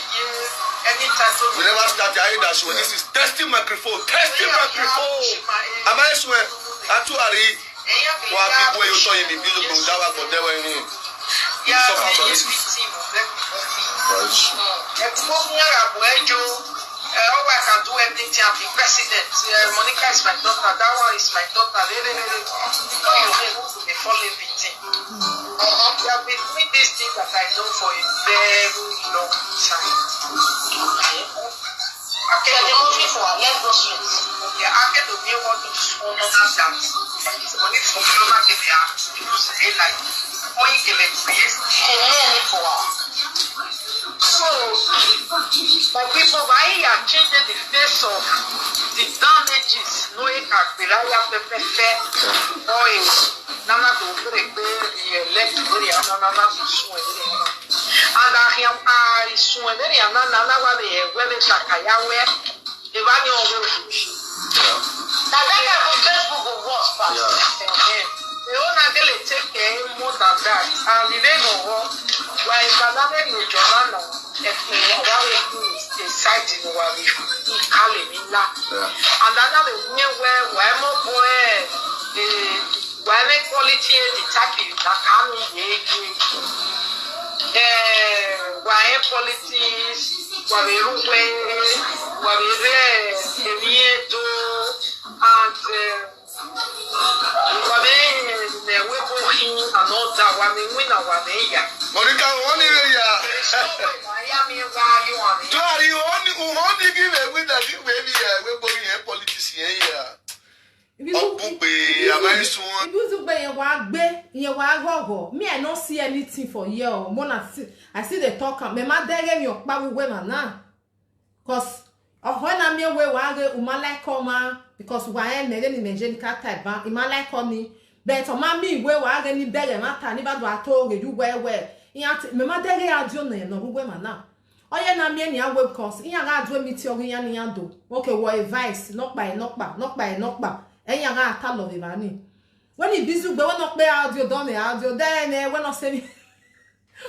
Anytime tó We never start the high dash when this is testing microphone. Testing microphone. Am I swear? Actually, wà á bí bóyá o tọ́ yìí bí bí ló gbòǹda wà gbọ̀dẹ́ wẹ̀ ni. Yeah, Suffer for yeah, this. victim of everybody. Right. Ẹ ti mú ní àràbò ẹjọ́. Uh, oh, I can do everything. I'm the president. Uh, Monica is my daughter. That one is my daughter. Re, re, re, re. Before you know, you go dey fall in victim. Uh-huh. You have been doing this thing that I know for a very long time. Okay, the movie for let's go straight. Okay, I get to be one of the small numbers that money for people that they are people say like, oh, you can make this. Kò ní ẹni fò wá. So, my people, why you are changing the face of the damages? No, it can be like a pepper. Oh, nana do bere bere left bere nana nana sun ere nana. And I am I sun ere nana nana wa be we be sakaya we. Eba ni owo. Na that kind of Facebook go worse pass. Yeah. Eh, eh. The owner dey take care more than that. And the name of what? Why is another new Joanna? If you are a side in Wari, he call him in that. Yeah. And another way where why more boy, eh, why make quality the type that can be, eh, why politics, why we rule, why we re, and, eh, Wame ne webo hin another wame win and wame ya. Monica, one year ya. There is no way na ya mi wa you and Do are you only who only give a win that you may be a webo here politician here? Ọkpụkpe, am I sworn? Ibuzugbe yẹn wàá gbé, yẹn wàá gọ̀gọ̀. Me, I no see anything for here o. Mo na see, I see the talk am. Me ma dẹ́rẹ́ mi ọ̀pá wíwé mà náà. Cause ọ̀họ́ na mi wé wàá gé uma like ọma. Because wàá ẹ̀ mẹ́rẹ́ ni mẹ́jẹ́ ni ká ta ìbá. Ìmá like ọ ni. But ọma mi wé wàá gé ni bẹ̀rẹ̀ má ta ní bá dùn àtó rè ju wẹ́wẹ́. Ìyá ti, me ma dẹ́rẹ́ adìo nà ẹ̀ nà wíwé mà náà. Oye na mi eni awe because iya ga do mi ti ori ya ni ya do. Okay, wo advice, no pa e, no pa, no pa e, no pa. Eya ga ata love ba ni. When he busy gbe, when no pe audio don me audio then eh, when no say me.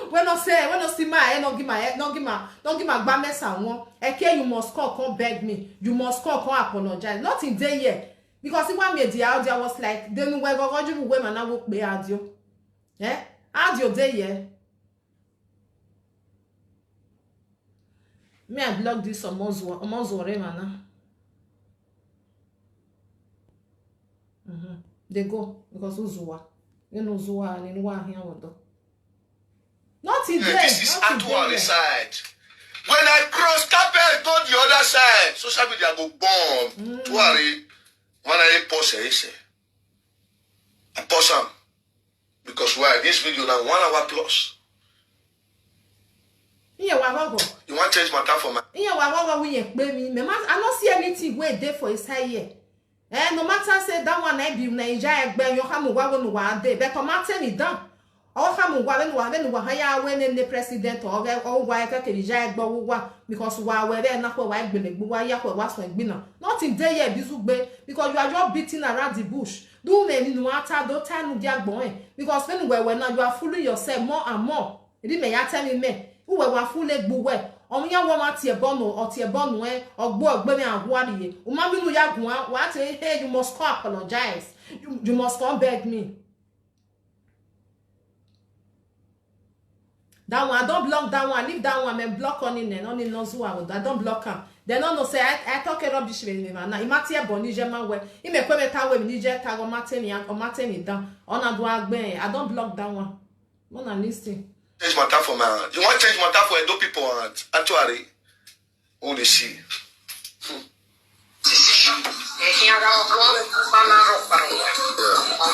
When no say, when no see my, eh, no give my, eh, no give my, no give my gba mesa won. Eke, you must come, come beg me. You must come, come apologize. Nothing dey here. Because he want me the audio, I was like, then we go go you we man na wo pe audio. Eh? Audio dey here. Me, I block this Omozuwa, Omozuwa Rema now. Mm-hmm. They go because Uzuwa. You know Uzuwa and you know what here would do. Nothing Yeah, there. this is Nothing Atuari there. Side. When I cross carpet, go the other side. Social media go bomb. Mm. Tuari, when I pause, I say, I pause am. Because why? This video now one hour plus. Iye wa gogo. You want change matter for my Iye wa gogo we ye pe mi. Me ma, I no see anything wey dey for inside here. Eh, no matter say that one I be Naija egbe yo ha mu wa we no wa dey. But o ma tell me down. O ha mu wa we no wa we no wa ha ya we ne ne president o ge o wa e ke ke Naija egbe wo wa because wa we be na ko wa egbe le gbo wa ya ko wa so egbe na. Nothing dey here bizugbe because you are just beating around the bush. Do me ni no ata do ta nu dia gbon eh. Because when we we now you are fooling yourself more and more. Ebi me ya tell me me. Uwe wa fule gbuwe. Omunya wo ma tie bonu, o tie bonu eh. Ogbo ogbe me agwari ye. Uma mi nu ya gwa, wa te hey, you must come apologize. You, you must come beg me. That one, I don't block that one. Leave that one. Me block on in and on in no zuwa. I don't block am. They no know say I, I talk a rubbish with me man. Now, imati e boni je ma we. Ime kwe me ta we mi je ta go mate mi, o mate mi down. Ona do agbe. I don't block that one. Wanna listen. Change matter for my hand. You want change matter for Edo people hand. Actually, who they see? Decision. Eh, here I go. Mana ropa ropa.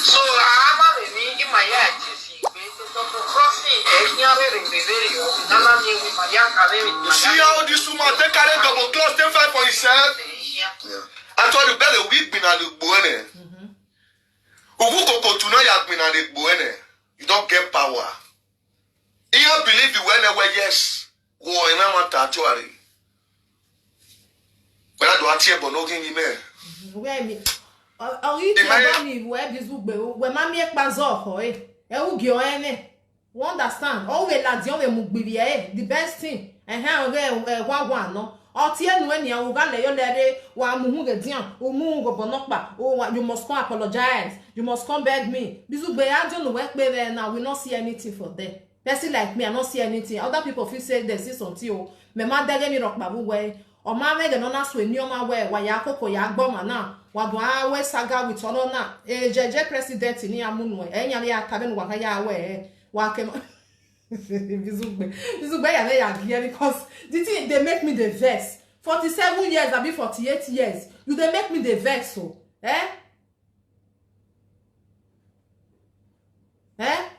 So ama me mi ki maya chisi. Beto to crossing e ki ave re bebe yo. Nana ni mi maya kave mi. You see how this woman take carry double cross, take fight for himself? Actually, better weak bin and the boy. Ugu koko tuna ya bin and the boy. You don't get power. You believe you well, well, yes. Wo ina ma ta tuari. Whether do atie bono gini me. Where me? Ori ti ba mi we bizugbe o. We ma mi e pa zo ho e. E u gi o ene. We understand. O we la di o we mu gbiri e. The best thing. Eh eh, o we wa wa no. O ti enu eni a u ga le yo le re wa mu hu ge dian. U mu go bono pa. O wa, you must come apologize. You must come beg me. Bizugbe ya jo no we pe re na, we not see anything for there. Person like me, I not see anything. Other people feel say they see something. Oh, me ma dege mi rock babu we. O ma we no na swe ni o ma we. Wa ya koko ya gbo ma na. Wa do a we saga with ono na. E jeje president ni amunu e. E nya ya tabe no wa ya we. Wa ke ma. Bizugbe. Bizugbe ya na ya gi e, because the thing they make me the vex. Forty-seven years, abi forty-eight years. You they make me the vex so. Eh? Eh?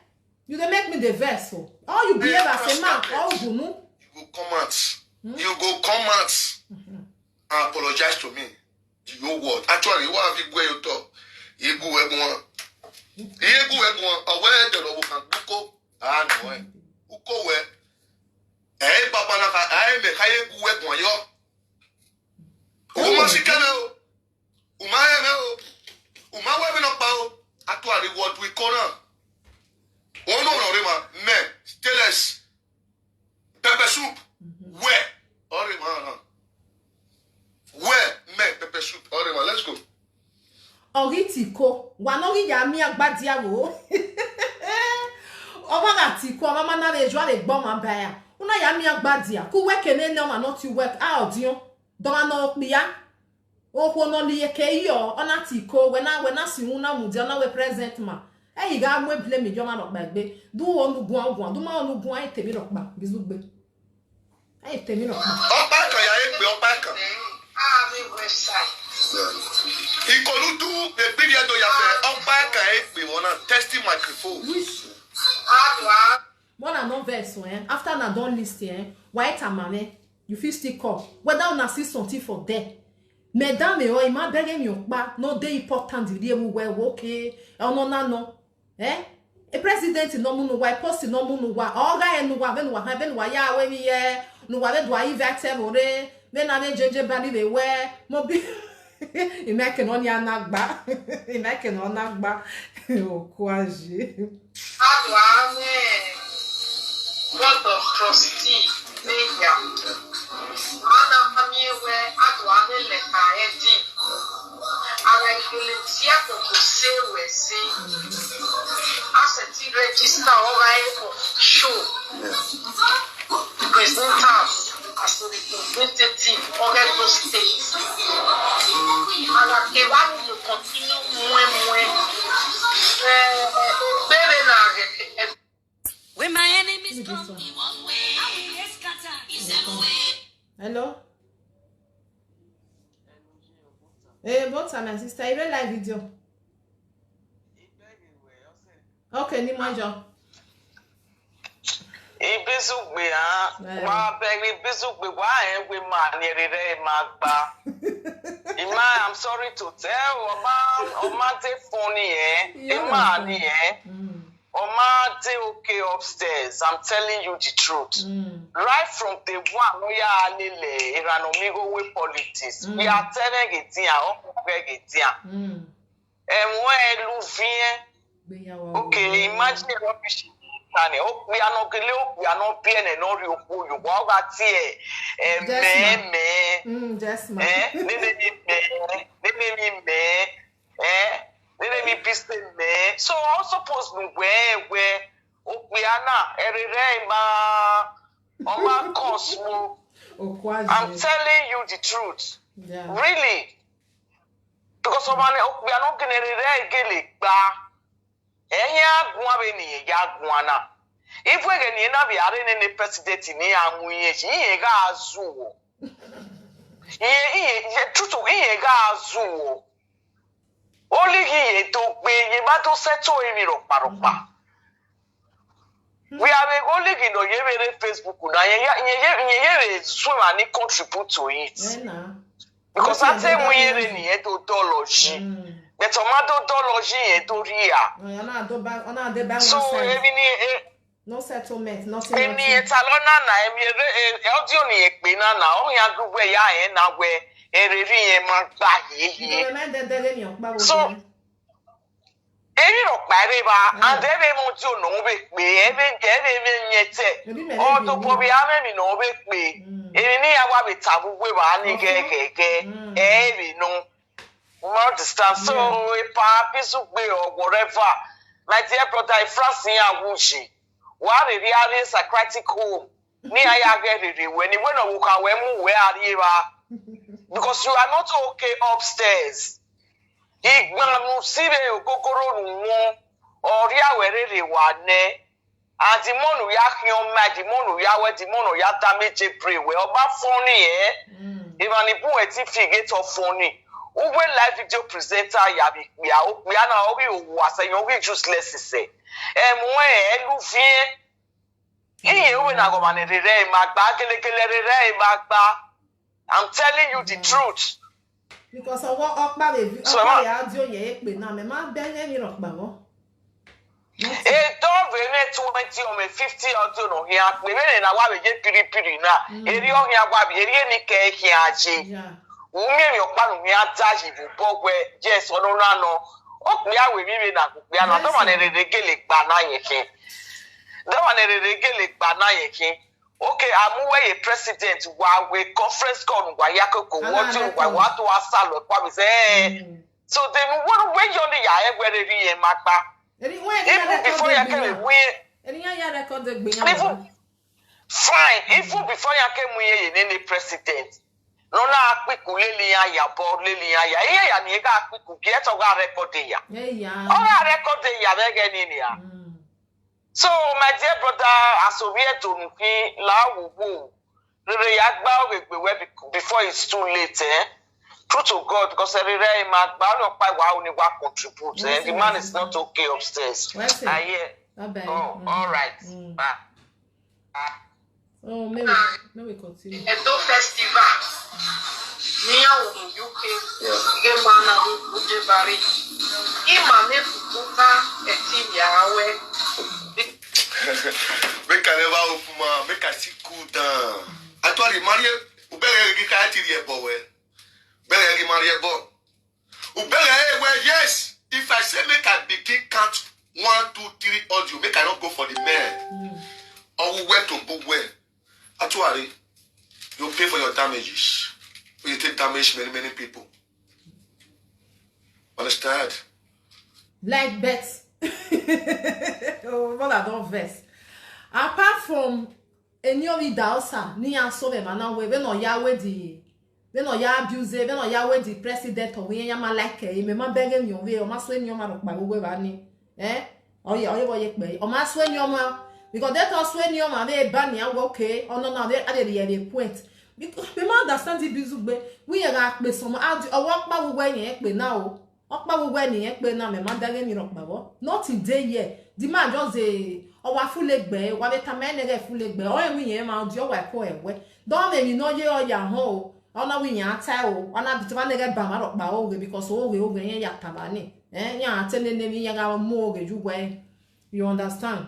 You dey make me dey vex o. All you behave as a man, all you know. You go come out. You go come out and apologize to me. The whole world. Actually, what have you going to? Igu egun. Igu egun. Awe de lo kan buko. Ah no eh. Uko we. Eh baba na ka, eh me ka igu egun yo. O ma si kele o. Uma eme o. Uma we mi no pa o. Actually, what we call now. Ono no rema me stainless pepper soup. Where? Ore ma na. Where me pepper soup? Ore ma, let's go. Ori tiko, wa no ri ya mi agbadia wo. Ọmọ na tiko, ọmọ ma na re jo re gbọ ma ba ya. Una ya mi agbadia. Ku we kene ne ma not you work out, you. Doma no pia. Okwo no liye ke yo, ona tiko, we na, we na si una mu di, ona we present ma. E yi ga mu e blame yo ma no gbagbe. Du onu gun ogun, du ma onu gun ai temi no pa, bizugbe. Ai temi no pa. Ọba kan ya egbe, ọba kan. Ah, mi website. Ikoludu, the period ya fe, ọba kan egbe, wanna testing microphone. Which? Ah, More na don vex o, eh? After na don list, eh? White and mame, you fit still call. Whether una see something for there. Madam, eh, oh, ima bere mi okpa, no dey important, the real well, okay. Oh, no, no, no. Eh? A president no munu wa, post no munu wa, oga enu wa, venu wa, venu wa ya we mi ye, nu wa ve dwa ive tevore, vena ve jeje bali ve we, mo bi. Imeke no ni anagba. Imeke no anagba. Okwaji. Adwa ne board of trustee ne ya. Ana amie we adwa ne leta edi. Ara ikele tia koko se we se. Aseti register ora e for show. Presenters as a representative of Edo State. And I can continue more and more. Eh, eh, eh, When my enemies come, he won't win. How we dey scatter? He seven way. Hello? Hey, both are my sister. You real live video? Okay, ni mojo. Ibizugbe, ah. Eh. Wa beg Ibizugbe, wa e we ma ni rere ma gba. Ima, I'm sorry to tell, Oma, Oma dey funny, eh? Yeah. Ima ni, eh? Mm. Oma dey okay upstairs. I'm telling you the truth. Mm. Right from day one, we are alele, irano mi go we politics. Mm. We are telling it here, oh, we get here. Mm. And when Luvien, okay, imagine what we should. Oh, we are not gele, oh, we are not being and not you, you walk at here. Eh, me, me. Mm, yes, ma'am. Eh, me, me, me, me, me, me, me. Eh, they let me be say me. So I suppose no where, where Opiana, Erema, Oma Cosmo. Okwaji. I'm telling you the truth. Yeah. Really. Because of an Opiano Genere Gele Ba. Enya gwa be ni ya gwana. If we get ni na be are ne president ni amu ye, ye ga azu. Ye, ye, ye, truth, ye ga azu. Only he ye to be, ye ma to settle him in rokpa rokpa. We are a only in the yere Facebook na ye ye ye ye ye swim and he contribute to it. Eh, na. Because I Okay, tell they we don't here use in ye to theology. Mm. But tomato theology ye to real. No, you're not do back. On our day back So one side. even eh, No settlement, nothing. èmi ẹ̀ ta lọ́nà náà èmi ẹ̀ ẹ̀ ọdún òní ẹ̀ pé náà náà ọ̀hún yà gbogbo ẹ̀yà ẹ̀ náà wẹ̀ ẹ̀ rẹ̀ rí ẹ̀ máa gbà yéye. Ìjọba máa ń dẹ́dẹ́ lé mi ọ̀pá So, gbogbo. Èmi rò pàrẹ̀ bá Mm. and ẹ̀rẹ̀ mo tí ò náà bẹ̀ pé ẹ̀rẹ̀ ẹ̀rẹ̀ mi yẹn tẹ̀ Ebi mẹ́rin ọdún bèbí. Pọ̀bí Amẹ́mi náà bẹ̀ pé Mm. èmi ní àwa bẹ̀ tà gbogbo ẹ̀ wá ní Ọ̀fun. gẹ́gẹ́gẹ́ Mm. ẹ̀rẹ̀ nù. Mo máa ń understand. So, Yeah. ipa bísúgbe or whatever, my dear brother, France ní àwùjì wà á rè rí àárẹ̀ psychiatric home ní ayágẹ́ rèrè wẹ̀ ni wẹ́nà wò kà wẹ́ mú wẹ́ àríyé wa because you are not okay upstairs. Ìgbàanù síbẹ̀ ògógóró nù wọn ọ̀rí àwẹ̀ rèrè wà nẹ́ àdìmọ́nù yá hiọ́n mẹ́ àdìmọ́nù yá wẹ́ àdìmọ́nù yá dá méje pray wẹ́ ọba fọ́nì ẹ̀ Mm. ìmọ̀nìbù ẹ̀ tí fi ìgé tọ́ fọ́nì wúwẹ́ live video presenter yàbí pìá ó pìá náà ó rí òwò àṣẹyàn ó rí useless ṣẹ̀ ẹ̀ mú ẹ̀ ẹ̀ lù fíẹ́ ìyẹn òwe náà gọ̀mà ní rírẹ́ ẹ̀ máa gbá gẹ́lẹ́gẹ́lẹ́ rírẹ́ ẹ̀ máa gbá. I'm telling you the truth. Because ọwọ́ ọ̀pá rẹ̀ So, ọ̀pá ma- rẹ̀ audio yẹn é pè náà mẹ́ máa bẹ́ lẹ́yìn rọ̀ pàwọ́. Ètò ọ̀bẹ̀rẹ̀ twenty ọmọ fifty ọdún ọ̀hìn àpè mẹ́rin náà wà mí yé piripiri náà Mm. èrè ọ̀hìn àgbà mi èrè ní kẹ̀kẹ́ àjẹ Yeah. wùmí èmi ọ̀pá mi mi á dá yìí bù bọ́ wẹ yes ọ̀nà náà nọ ó pè àwẹ̀ mi mi nà kó pè àná Yes, tó wà ní sir. rere gèlè gbà náà yẹn kí tó wà ní rere gèlè gbà náà yẹn kí okay àmúwẹ̀yẹ president wà wẹ̀ conference call wà yá kókò Ana wọ́n tí wà record. wà tó wà sálọ pa mi sẹ́ ẹ̀ Mm. so then wọ́n wẹ́ yọ ní yà ẹ̀ wẹ́rẹ́ rí yẹn máa gbá Èmi wọ́n ẹni even yára before record yà gbé kẹ́mi yàn. wí yẹn Èmi yára record gbé yàn. even fine even before yà kẹ́mi yẹn yẹn ní president lọ́nà àpìkù lélẹ̀ yà yà bọ́ lélẹ̀ yà yà iye yà ni ẹ̀ ká àpìkù kí ẹ̀ tọ́ ká record yà Ẹ yà. ọ̀rọ̀ record yà bẹ́ẹ̀ gẹ́ ni nìyà. Mm. So, my dear brother, as we are to looking, la wo wo. Rere ya gba oge gbe we be- before it's too late, eh? True to God, because rere ma gba lo pa wa o ni wa contribute, eh? The man is not okay upstairs. What's it? I hear. Bye bye. Oh, Mm. All right. Mm. Bye. Oh, maybe, maybe continue. Edo Festival. Niya wo mu U K. Ge mana mu uje bari. Ima ne futuka eti yawe. Make I never open my, make I see cool down. Actually, Marie, ubere gi ka ti ri ebo we. Ubere gi Marie bo. Ubere e we, yes. If I say make I begin count one, two, three audio, make I not go for the man. Mm. Or we wet to book well. Actually, you pay for your damages. You take damage many, many people. Understand? Like bet. Oh, what I don't vex. Apart from any of the daughter, ni a so be man we we no ya we the we no ya abuse we no ya we the president of we ya ma like eh me ma beg me we o ma so any o ma ro pa we ba ni eh oye oye boye pe o ma so any o ma because they to so any o ma we ba ni awo okay oh no no they are the point because we ma understand the bizugbe we ya pe some audio owo pa we we yen pe na o ọpa gbogbo ènìyàn pé náà mẹ́ma dágé mi rọ̀pà wọ́ not today yẹ the man just dey ọwà fúlẹ̀gbẹ́ wà bẹ́ẹ̀ tàmí ẹnẹ́gẹ́ fúlẹ̀gbẹ́ ọ̀ ẹ̀mí yẹn máa di ọwà ẹ̀kọ́ ẹ̀wẹ́ dọ́ọ̀mù èmi náà yé ọ̀yà hàn o ọ̀nà wí yẹn ata o ọ̀nà àbìtí wọn nẹ́gẹ́ bà má rọ̀pà òwe because òwe òwe yẹn yà tàbá ni ẹ̀ yẹn àtẹ́nẹ́nẹ́ mi yẹn ká mú òwe jù wẹ́ you understand.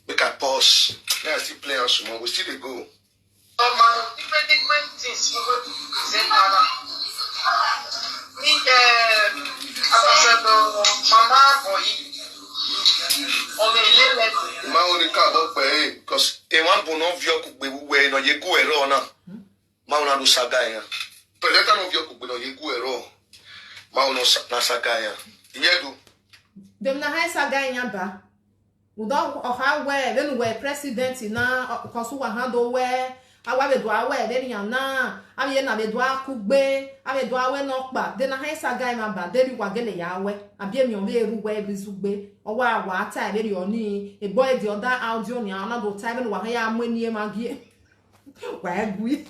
Make I pause. Make I still play am small. We still dey go. Ọmọ different different things we go present ara. Ní Ambassador Mama Boyi, ọmọ ilé lẹ́nu. Ìmọ̀ àwọn oníkà bọ̀ pẹ̀ ẹ́ because èèwọ̀n bùn náà fi ọkùn pé wíwẹ̀ ẹ̀ náà yẹ kú ẹ̀rọ náà. Máa ń lọ saga yẹn. Pẹ̀lẹ́tà náà fi ọkùn pé náà yẹ kú ẹ̀rọ. Máa ń lọ saga yẹn. Ìyẹn dùn. Dem na high saga yẹn bá. Udo ọha wee venu wee president na kọsu wa ha do wee awa vedu awe veri ya na avi na vedu akugbe avi do awe no pa de na ha isa gai ma ba de bi wa gele ya we abi emi o veru we bizugbe owa wa ata veri oni e boy the other audio ni ana do time wa ha ya mwe ni e ma gi Wa egui.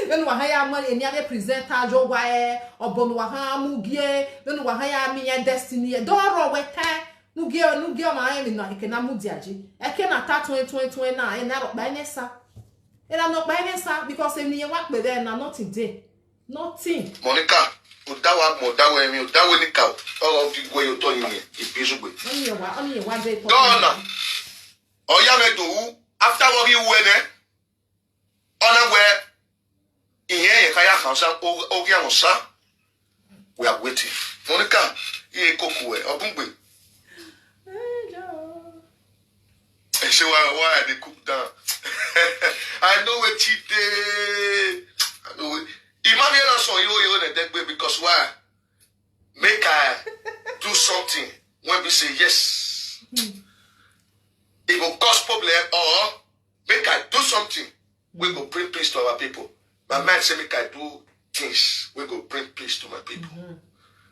Venu wa ha ya mo eni ave presenter jo wa e. Obonu wa ha mugie. Venu wa ha ya mi ya destiny e. Doro wete. Nugie, nugie ma e mi na eke na mudiaji. Eke na ta twenty twenty na e na ro pa ene sa. E na no pa ene sa because eni ye wa pe there na nothing dey. Nothing. Monica, odawa mo dawa emi odawa nika. Oro fi gwe yo to yin e. Ipi sugbe. Oni ye wa, oni ye wa dey important. Dona. Oya me do after working uwe ne. Ona we ihe ye ka ya ka sa o o ya mo sa. We are waiting. Monica, iye koku e, obungbe. Ese why why I dey cook down. I know what you dey. I know what. Imagine na so you you na degbe because why? Make I do something when we say yes. It go cause problem or make I do something we go bring peace to our people. My mind say make I do things we go bring peace to my people.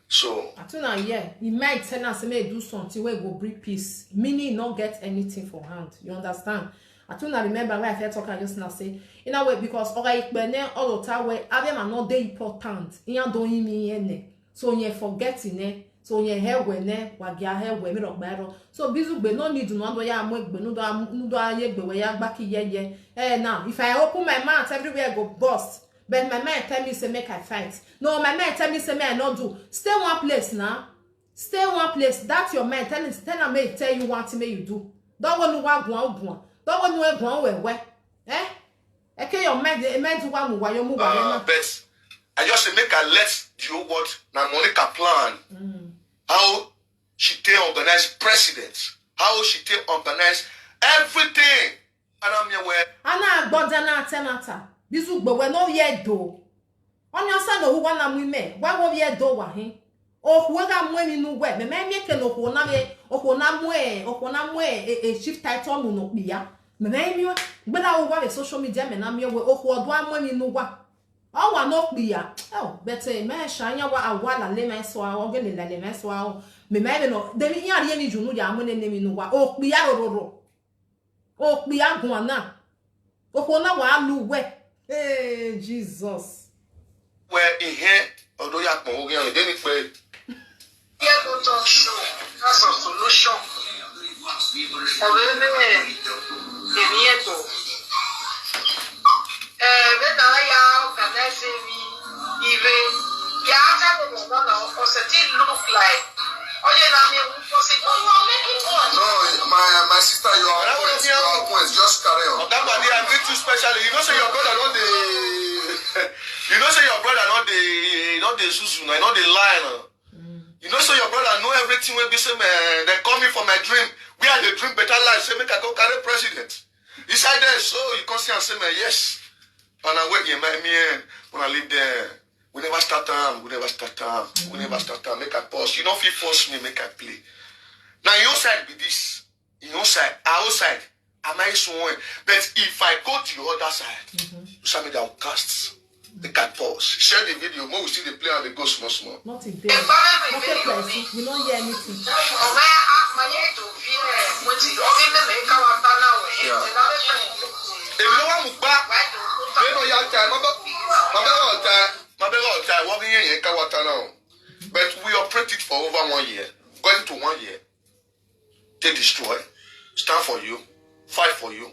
So Atuna yeah, he might tell us say make do something wey go bring peace, meaning he no get anything for hand. You understand? Atuna remember where I first talk am just now say in a way because oga ikpene olota wey abema no dey important. Iyan don imi ene. So yen forget ne. So yen he we ne wa gia he we mi ro gbe ro. So bizugbe no need no do ya mo egbe no do no do aye egbe we ya gba ki yeye. Eh now if I open my mouth everywhere go burst. But my mind tell me say make I fight. No, my mind tell me say make I no do. Stay one place now. Stay one place. That your mind tell tell am make tell you one thing make you do. Don't go no wa gwan gwan. Don't go no e gwan we we. Eh? Eke your mind e mind wa mu wa yo mu wa yo Uh, na. But I just say make I let the whole world now Monica plan how she take organize president, how she take organize everything. And I'm here where Ana agboda na tenata. Bizugbe we no ye do. Onye asa no huwa na mu ime. Wa wo ye do wa hin. Ohu ga mu emi nu we. Me me mi ke no hu na we. Ohu na mu e. Ohu na mu e. E, e chief title mu no kpia. Me me mi we. Gbe na wo wa we social media me na mi we. Ohu odo amu emi nu wa. O wa no kpia. Oh, but eh, me sha nya wa awala le me so a. O gele le me so a. Me me me no. De mi ya ri emi junu ya mu ne ne mi nu wa. O kpia ro ro ro. O kpia gwana. Ohu na wa lu we. Hey, Jesus. Where in here, although you are going to be Here go talk show. That's a solution. Ọ̀rẹ́ bẹ́ẹ̀ èmi ètò. Ẹ bẹ́ẹ̀ náà yà organize mi ìwé. Yà á jáde lọ́nà ọ̀sẹ̀ tí look like. Ọyẹ náà mi ò kọ́ sí gbọ́dọ̀. No, my my sister, your point, your point, just carry on. Oga Badi, I greet you specially. You know say your brother no dey. You know say your brother no dey no dey zuzu na, no dey lie na. You know say your brother know everything wey be say man, they call me for my dream. Where I dey dream better life, say make I go carry president. Inside there, so you come see and say man, yes. And I wait here, my me and when I live there, we never start time, we never start time, we never start time. Make I pause. You know, if you force me, make I play. Now your side be this. Your side, our side. Am I sworn? But if I go to your other side, social media will cast. Make I pause. Share the video. More we see the play and the go small small. Nothing there. Marketplace, we don't hear anything. Ọ̀rẹ́ àpáyé tó fi ẹ̀ mo ti ọ̀rẹ́ mẹ́mẹ́ káwa bá náà wẹ̀ ẹ̀ ẹ̀ lábẹ́ pẹ̀lú. Èmi ló wà mú gbá. Bẹ́ẹ̀ náà yà á ta ẹ̀ má bẹ́ má bẹ́ rọ̀ ta ẹ̀ má bẹ́ rọ̀ ta ẹ̀ wọ́n fi yẹn yẹn ká wa ta náà. But we operate it for over one year, going to one year. They destroy, stand for you, fight for you.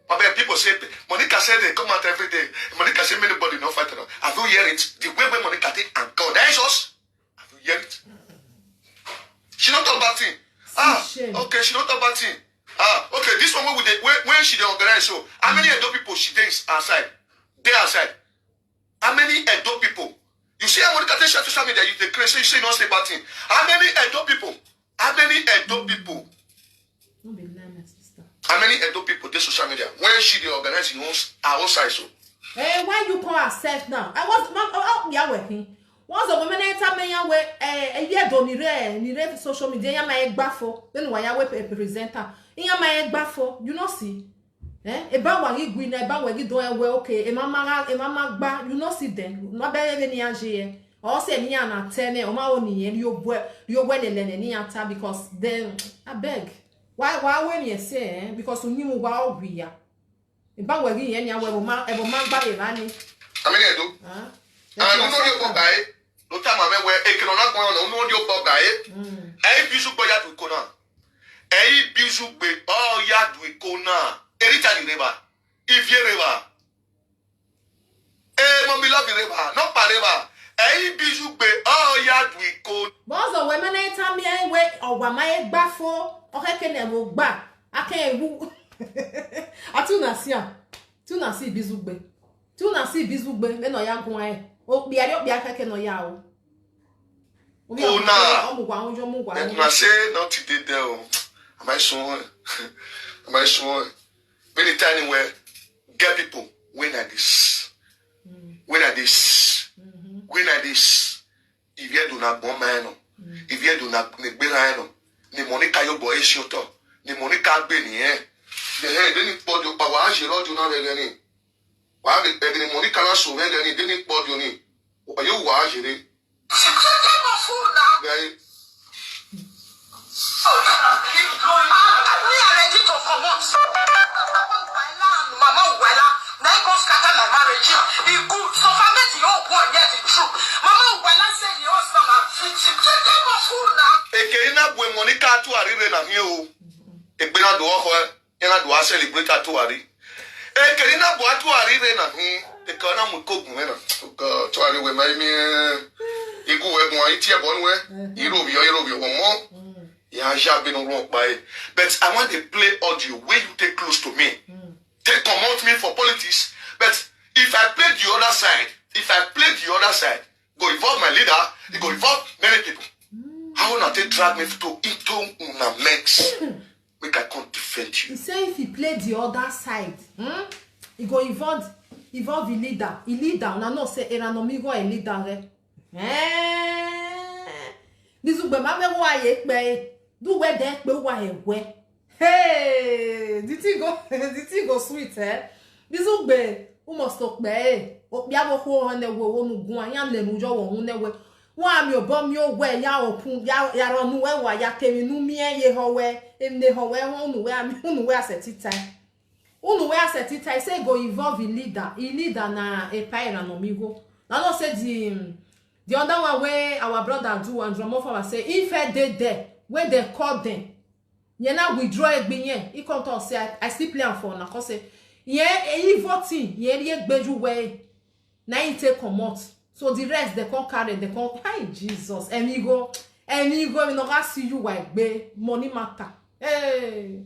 But then people say Monica said they come out every day. Monica said anybody no fight at all. Have you heard it? The way when Monica take and God, that is us. Have you heard it? She not talk bad thing. Ah, shame. Okay, she not talk bad thing. Ah, okay, this one when we dey when, when she dey organize show. How many Edo people she dey outside? Dey outside. How many Edo people? You see how Monica take share social media, you dey crazy, you say you don't say bad thing. How many Edo people? How many Edo people? No be lie, my sister. How many Edo people dey social media when she dey organize her own, her own side so? Eh, why you come accept now? I was man oh oh ya we hin. Once the women enter me ya we eh eh ye do ni re ni re social media ya ma e gba fo. Then why ya we pre- presenter. Ya ma e gba fo. You know see. Eh? E ba wa gi gwi na e ba we gi do e we okay. E ma ma ga- e ma ma gba. You know see then. No be e ni anje ye. Or say ni ya na tene o ma o ni ye yo bwe yo bwe le le ni ya ta because then I beg. Why why we ni e say eh? Because you ni mu wa o wi ya. Iba we gi yen ya we bo ma, e bo ma gba ye ba ni. Amene do. Ah. And unu dị ụkpọ gae. Lụta ma mewe ekele na gwa na unu dị ụkpọ gae. Anyị bụ izugbe ya du iko na. Anyị bụ izugbe ọ ya du iko na. Erita dị reba. Ivie reba. Ee, mọmi lọbi reba. Nọkpa reba. Anyị bụ izugbe ọ ya du iko. Bozo we mene ita mi e we ọgwa ma e gba fo. Okeke na e bo gba. Aka ewu. Ati una si a. Ti una si bizugbe. Ti una si bizugbe. Me no ya gun e. O bi ari o bi akeke no ya o. Obi Una. Omugwa unjo mugwa. Una say not today there. Am I sure? Am I sure? Many time where get people when I this. When I this. When I this. If you do not bomb man. If you do not negbera no. Ni Monica yo boy shoto. Ni Monica be ni eh. The head then it body pa wa jiro do na be ni. Wa be be ni Monica na so be ni then it body ni. Wa yo wa jire. Guy. Mama Uwela, na him come scatter my marriage. He good, so far make the whole boy hear the truth. Mama Uwela say the husband na victim. Take them off who na. Eke ina bwe Monica atu arire na hiyo. Egbena do ho. Ina do a celebrate atu ari. Eke ina bwe atu arire na hi. Eke na mu ko gun na. Ko atu ari we mai mi. Igu we gun iti e bon we. Iro bi iro bi wo mo. Ya ja be no wrong by. But I want to play audio where you take close to me. Take comot me for politics. But if I play the other side, if I play the other side, go involve my leader, it go involve many people. How una take drag me to into una mix? Make I come defend He you. Say if he play the other side, hmm? He go involve involve the leader. The leader, una know say era no mi go a leader re. Eh. Bizugbe ma me wa ye pe. Du we de pe wa e we. Hey, the thing go the thing go sweet eh. Bizugbe u must talk pe eh. O bia bo ko ne wo wo nu gun anya le nu jo wo hu ne we. Wa mi o bo mi o we ya opun ya ya ro nu we wa ya kemi nu mi e ye ho we. Em ne ho we ho nu we ami unu we asset time. Unu we asset time say go involve a leader. A leader na a paira no mi go. Na no say the the other one wey our brother do and Dromo Fama say if I dey there wey dem call dem, yẹn na withdraw egbe yẹn. He come talk say I, I still play am for una. Come say yẹn evil thing yẹn rí egbeju wey na him take comot. So the rest dem come carry dem come. Hi Jesus, ẹni go ẹni go mi no ga see you wa egbe money matter. Hey.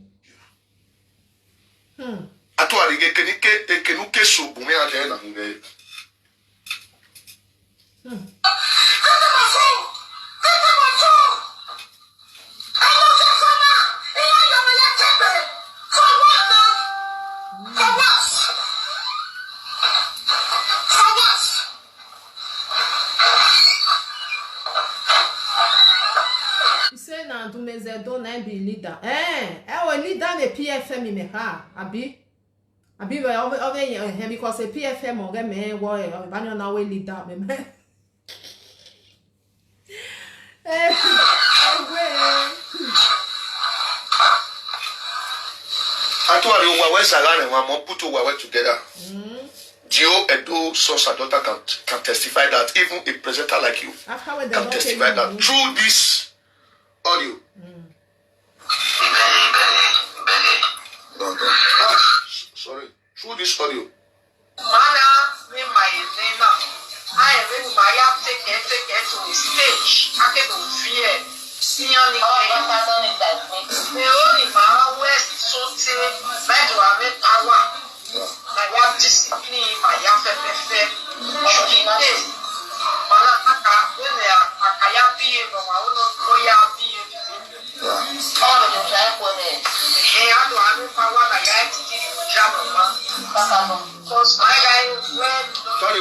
Hmm. Atuari ge kenike ekenuke so bume aje na nge. You say na Dumezedo na him be leader. Eh, eh, o leader the P F M in ha, abi. Abi we ove ove yen he because a P F M oge me wo e oge bani ona we leader me me. Eh, eh, we. Atuari uwa we sagane wa mo put uwa we together. Dio Edo source and daughter can can testify that even a presenter like you After we can testify that through this audio. Ah, sorry. Through this audio. Mana mi ma ye nema. Aye we ma ya take it take it to the stage. Ake to fear. Siyan ni ke. Me o ni ma we sote. Me do ave power. Ma ya discipline ma ya fe fe fe. Shukite. Mana aka we me aka ya biye no ma o no ko ya biye. Sorry,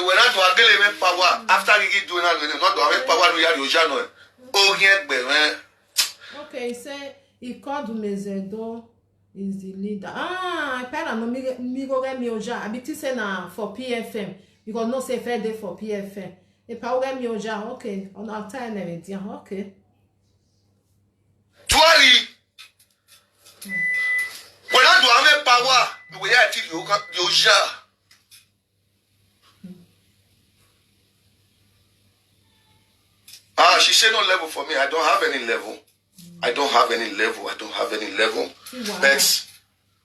when I do a gele me power after you do na we not do a power no ya yo jano. O yen gbe me. Okay, he say he called Dumezedo is the leader. Ah, I pay na no mi mi go get me oja. I be think say na for P F M because no say fair day for P F M. He pay get me oja. Okay, on our time and everything. Okay. Tuari. When I do have a power The way I think you can, you shall. Ah, she say no level for me. I don't have any level. I don't have any level. I don't have any level. But,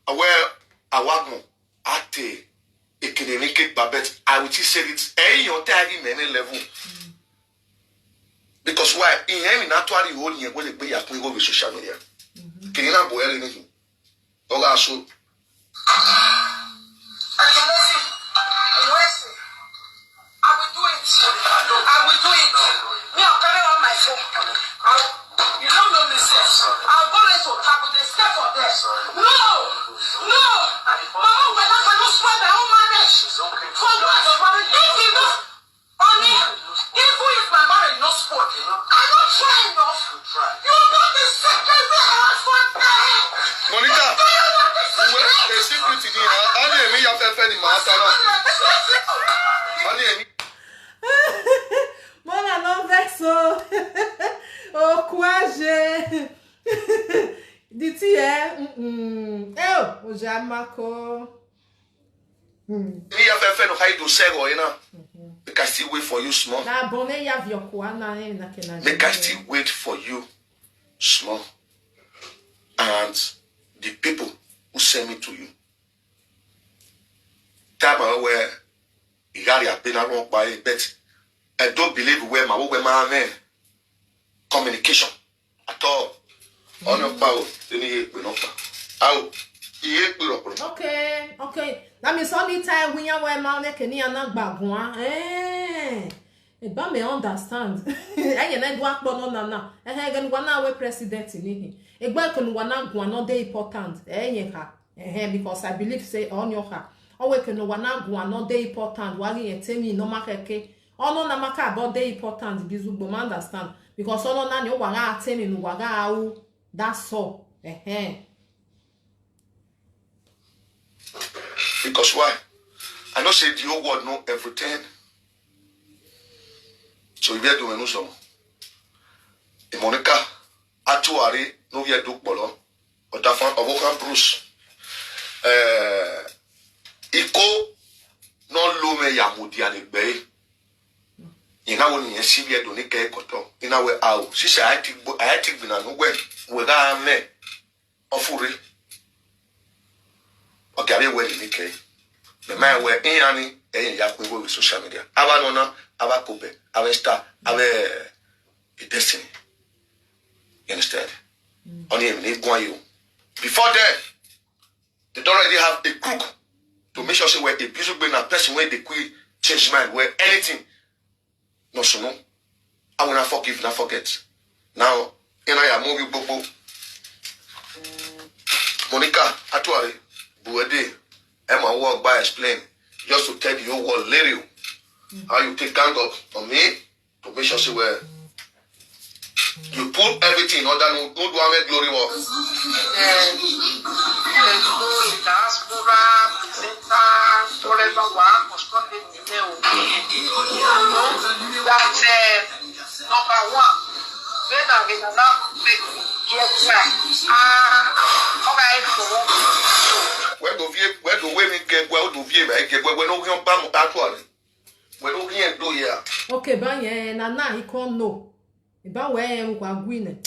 uh, well, I want ate ekenenikek babet. I will say it. Eh, you tell me any level. Because why? In any natural, you only when they pay your go with social media. Can you not boil anything? Oga so. I will do it. I will do it. Me, I'll carry on my phone. I'll, you don't know me, sir. I'll go there to, I will dey stay for there. No! No! My own, when I cannot spoil my own marriage. For what? If you know, honey, even if my marriage no spoil, I no try enough. You know the secret wey I have for there. Monica, you know the secret. A secret ni, ha? Ani emi ya fẹ́ fẹ́ ni màá ta náà. Ani emi. Mona, no vex o. Okwaje. The tea, eh? Mm-mm. Eh, o, Ojamako. Hmm. Me ya fẹ́ fẹ́ no hide o sego ina. Make I still wait for you small. Na bone ya vi okwa na, eh, na kena. Make I still wait for you small. And the people who send me to you. Time where Igari have been around by, but I don't believe where my, where my man communication at all. On your power, then you put up. Out. He put up. Okay, okay. That means only time we are where my neck and na gbagwa. Eh. Eba me understand. Eh, ye na gwa kpo no na na. Eh, eh, gan wana we president ni. Egba kun wana gwa no dey important. Eh, ye ka. Eh, eh, because I believe say on your ha. O we kun wana gwa no dey important. Wa ye temi no makeke. Ono na maka about dey important. Bizu gbo ma understand. Because ono na ni o wa ga temi no wa ga awu. That's all. Eh, eh. Because why? I know say the whole world know everything. So if you do know some, Monica, Atuari, no, we do polo. Otafan, Ovokan Bruce. Eh, Iko, no, Lume, Yamudi, and Igbe. Ina wo ni yẹn si wi ẹdun ni kẹ kọtọ. Ina wẹ a o. Sise, I think, I think we na no wẹ. We ga me. Ofure. Okay, I will wait in the case. The man where in any, eh, ya kwe with social media. Aba no na, aba kobe, aba star, aba, eh, destiny. You understand? Only in the you. Before then, they don't already have a crook to make sure say where a business, a person where they quit change mind, where anything. No, so no. I will not forgive, not forget. Now, in I am movie bobo. Monica, Atuari, Buede, Emma walk by explain. Just to tell you what, Lerio, how you take gang up on me to make sure say where you put everything in order, no, no do any glory work. Eh, eh, diaspora, presenter, forever one, must not be in there. That, eh, number one, when I will allow people get time. Ah, okay, for one. Where do we, where do we get, where do we get, where, where no we on bam Atuari? Where do we do here? Okay, but yeah, na na he can't know. Iba we en wa gwine.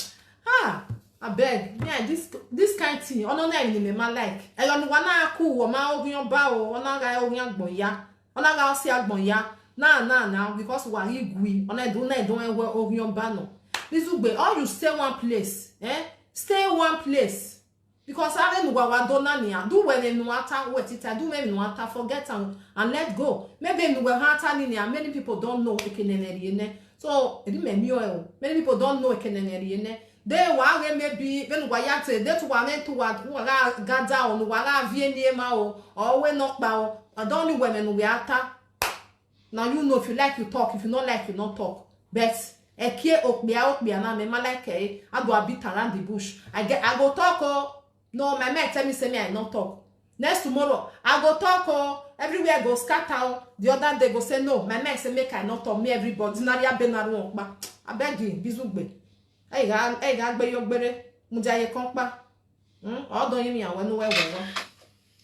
Ha, abeg, me, I, this, this kind thing, ono na ni me ma like. Eyo ni wana ku wo ma ogun ba o, ona ga ogun agbon ya. Ona ga osi agbon ya. Na, na, na, because wa igwi, ona do na do en we ogun ba no. This ugbe, all you stay one place, eh? Stay one place. Because I don't know what done ya. Do when you ata, wait it, do when you ata, forget and, and let go. Maybe you were ata ni, and many people don't know ekeneneriene. So, it may be oil. Many people don't know ekeneneriene. They were maybe when we are to, that one to what, gather on, what have you, or we not bow. I don't know when we ata. Now you know, if you like, you talk. If you not like, you not talk. But ekie okpia okpia na me ma like eh. I do a beat around the bush. I get, I go talk oh. No, my man tell me say me I not talk. Next tomorrow I go talk oh. Everywhere go scatter oh. The other day go say no. My man say make I not talk. Me everybody na ya be na run pa. I beg you, bizugbe. Hey ga, hey ga gbe yo gbere. Muja ye kon pa. Hmm? All don me I no we we.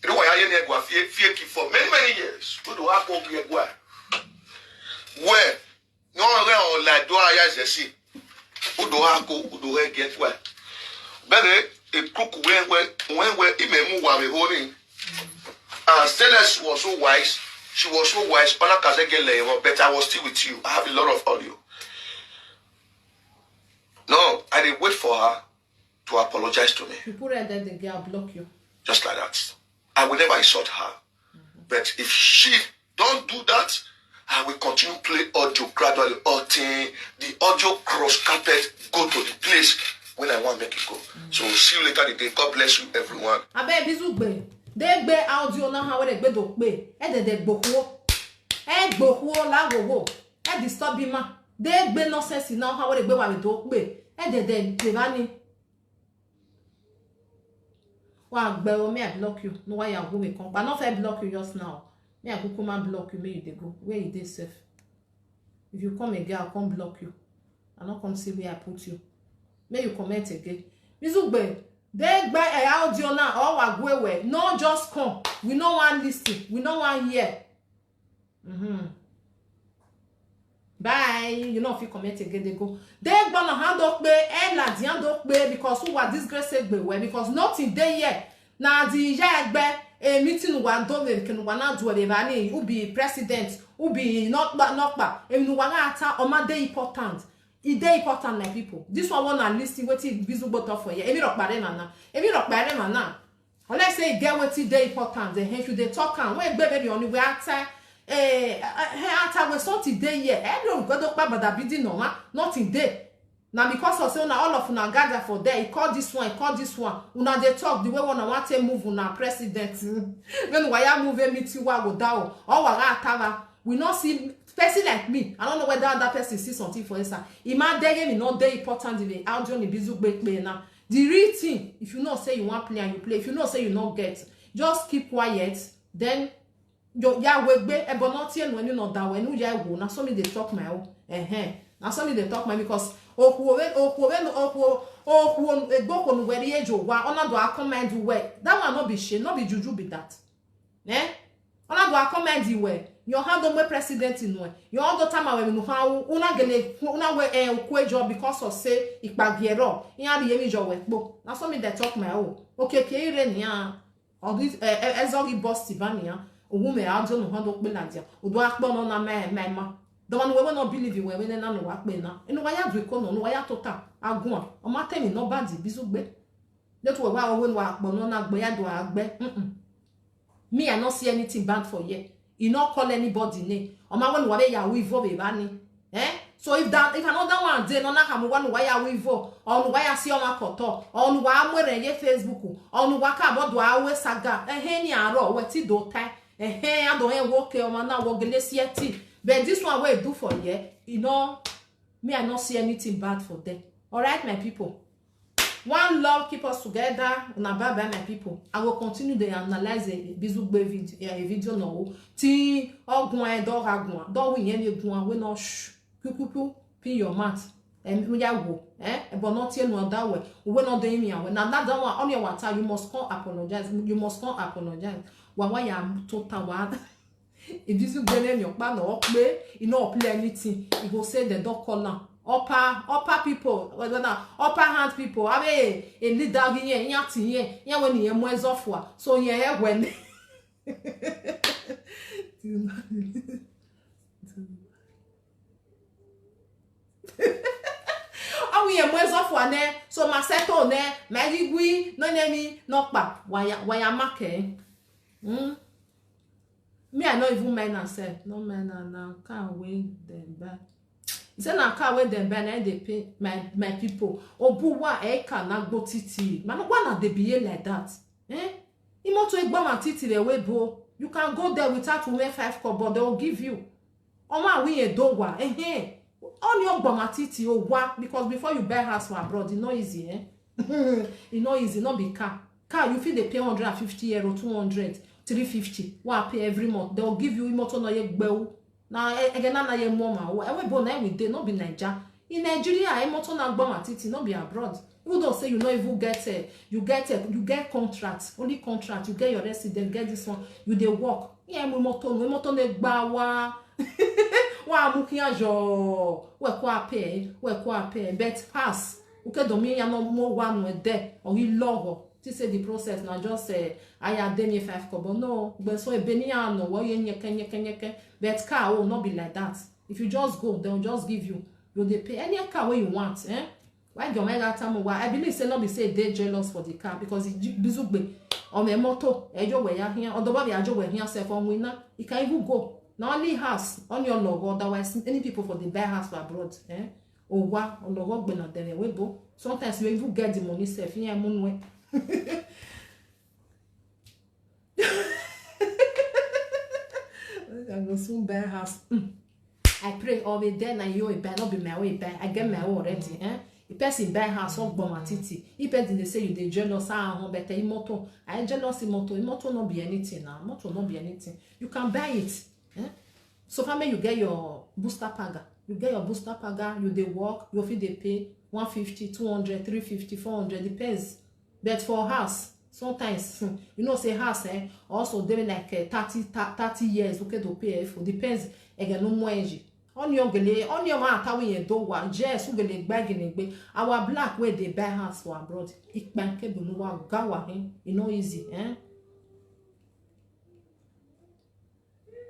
Eno wa ya ye ni egwa fie, fie ki for many, many years. Udo ako gi egwa. We, no re o la do aya zesi. Udo ako, udo re get we. Bene, e kuku we, we, we, we, ime mu wa we honi. And Stainless was so wise. She was so wise. Ona kaze gele ewo, but I was still with you. I have a lot of audio. No, I did wait for her to apologize to me. You put her there, the girl block you. Just like that. I will never insult her. But if she don't do that, I will continue play audio gradually until the audio cross carpet go to the place when I want make it go. So see you later the day. God bless you, everyone. Abeg, Bizugbe, they gbe audio now, how they gbe do pe? E de de gbokwo. E gbokwo la go go. E disturb him. They gbe nonsense now, how they gbe wa do pe? E de de de bani. Wa gbe o, me I block you. No, why you go me come? But not I block you just now. Me I kukuma block you, make you dey go. Where you dey safe? If you come again, I'll come block you. I not come see where I put you. May you comment again. Bizugbe, they gbe e audio now, or wa gwe we. No, just come. We no want listen. We no want hear. Mm-hmm. Bye. You know, if you comment again, they go. They gonna hand up be, and la di hand up be, because who are disgrace gbe we, because nothing dey here. Na di ya egbe, a meeting wa do we, can wa na do we bani, who be president, who be not ba, not ba. And wa na ata, o ma dey important. E dey important, my people. This one wanna listen wetin Bizugbe talk for here. Emi rock bare na na. Emi rock bare na na. Unless say e get wetin dey important, then if you dey talk am, when baby be only we ata, eh, eh, ata we something dey here. Everyone go do pa bada bidi no ma, nothing dey. Na because of say una all of una gather for there, e call this one, e call this one. Una dey talk the way una want to move una president. When we are moving meeting wa go down, or wa ga atawa. We not see person like me. I don't know whether that person see something for inside. Ima dege me not dey important in the audio ni Bizugbe pe na. The real thing, if you know say you want play and you play, if you know say you not get, just keep quiet. Then yo ya wegbe ebo not here no any no da we no ya wo. Na so me dey talk my own. Eh eh. Na so me dey talk my, because okuo we okuo we no okuo okuo egboko no we ri ejo wa ona do a comment we. That one no be shame, no be juju be that. Eh? Ona do a comment we. Your hand on president in we. Your hand time we no ha una gele una we eh okwe job because of say ipagiero. Iya ri emi jo we po. Na so me dey talk my own. Okay, ke ire ni a. All this eh eh ezogi boss tivania. Owu me audio no hand okpe na dia. Odo akpo no na me me ma. The one we no believe we we na no wa pe na. Inu wa ya do iko no, no wa ya tota. Agun. O ma temi no bad Bizugbe. That we wa owe no akpo no na gbe ya do agbe. Mm. Me, I not see anything bad for here. He not call anybody name. O ma when wa ya we vo be bani. Eh? So if that if another one dey no na ha mo wa no wa ya we vo, or no wa ya si o ma koto, or no wa mo re ye Facebook, or no wa ka bo do a we saga. Eh eh ni aro we ti do tai. Eh eh a do e wo ke o ma na wo gele si e ti. But this one we do for here, you know, me I not see anything bad for them. All right, my people. One love keep us together. Una bye bye, my people. I will continue to analyze a Bizugbe video, a video no. Ti ogun e do ha gun, do we yen ni gun we no sh. Pu pu pu, pin your mouth. Em we ya wo. Eh? E bo no tie no da we. We no dey me we. Na that one on your water, you must come apologize. You must come apologize. Wa wa ya to ta wa. If this is going your plan or play, you know play anything. You go say the dog call now. Upper upper people, well, now upper hand people. I mean, a leader here, here, here, here when he more offer. So yeah, when. Awu ye mwezo fwane, so maseto ne, magigwi no nemi no pa. Waya waya make. Hmm. Me I no even mind am sef. No mind am now. Can't wait them back. He say na car wey dem buy na dey pay my my people. Obuwa e ka na gbo titi. Man, why na dey behave like that? Eh? Imoto egbama titi re we bo. You can go there without women five kobo, they will give you. Oma wi e do wa. Eh eh. Only ogbama titi o wa, because before you buy house for abroad, e no easy, eh? E no easy, no be car. Car you fit dey pay one hundred and fifty euro, two hundred, three fifty. Wa pay every month. They will give you imoto no ye gbeu. Na again na ye more ma. Ewe bo na we dey, no be Naija. In Nigeria, imoto na gboma titi, no be abroad. Even though say you no even get, eh, you get, eh, you get contract, only contract, you get your resident, get this one, you dey work. Yeah, we moto, we moto ne gba wa. Wa mu kiyan jo. We kwa pay, we kwa pay. But pass. Uke domi ya no mo wa no de. O yi logo. Ti say the process na just, eh, aya demi five kobo. No, but so e beni ya no wo ye nyeke, nyeke, nyeke. But car, oh, no be like that. If you just go, they'll just give you. You dey pay any car wey you want, eh? Why your mega tamu? Why? I believe say no be say they jealous for the car, because e ju-, bizugbe on a motor, e jo we ya here, on the body, e jo we here, self on winner. You can even go. Not only house, on your logo, otherwise, any people for the buy house for abroad, eh? Or wa, on the work, but not there, we go. Sometimes you even get the money, self, here, moon way. I go soon buy house. Mm. I pray all the day na you buy, not be my way buy. I get my own already, eh? If person buy house, all gboma titi. If person dey say you dey jealous, ah, hon, but imoto. I jealous imoto. Imoto no be anything now. Moto no be anything. You can buy it, eh? So far, make you get your booster paga. You get your booster paga, you dey work, you fit dey pay one fifty, two hundred, three fifty, four hundred, depends. But for house, sometimes, hmm, you know say house, eh, also dey like, eh, thirty, thir-, thirty years, okay, to pay, eh, for depends. Again, no more energy. Only ogele, only ma tawi ye do wa, yes, ogele gbagi ne gbe. Our black wey dey buy house for abroad, ikpanke do no wa gawa, eh? E no easy, eh?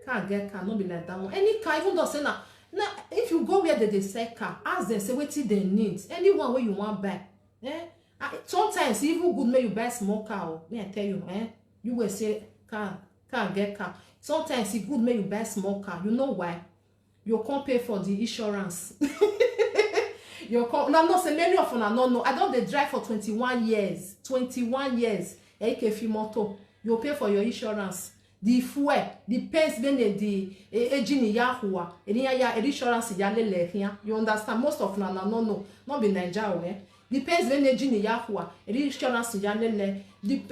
Car get car, no be like that one. Any car, even though say na, na, if you go where they dey sell car, ask them say wetin they need. Anyone wey you wan buy, eh? Ah, sometimes e even good make you buy small car. Oh, me I tell you, eh? You will say car, car get car. Sometimes e good make you buy small car. You know why? You come pay for the insurance. You come, no, no, say many of una no know. I don dey drive for twenty-one years. Twenty-one years. Ekefi motor. You pay for your insurance. The fuel, the pens bene the, eh, engine ya huwa. Eni ya, ya, eni insurance ya lele here. You understand? Most of una no know. No be Naija o, eh? The pens bene engine ya huwa. Eni insurance ya lele. The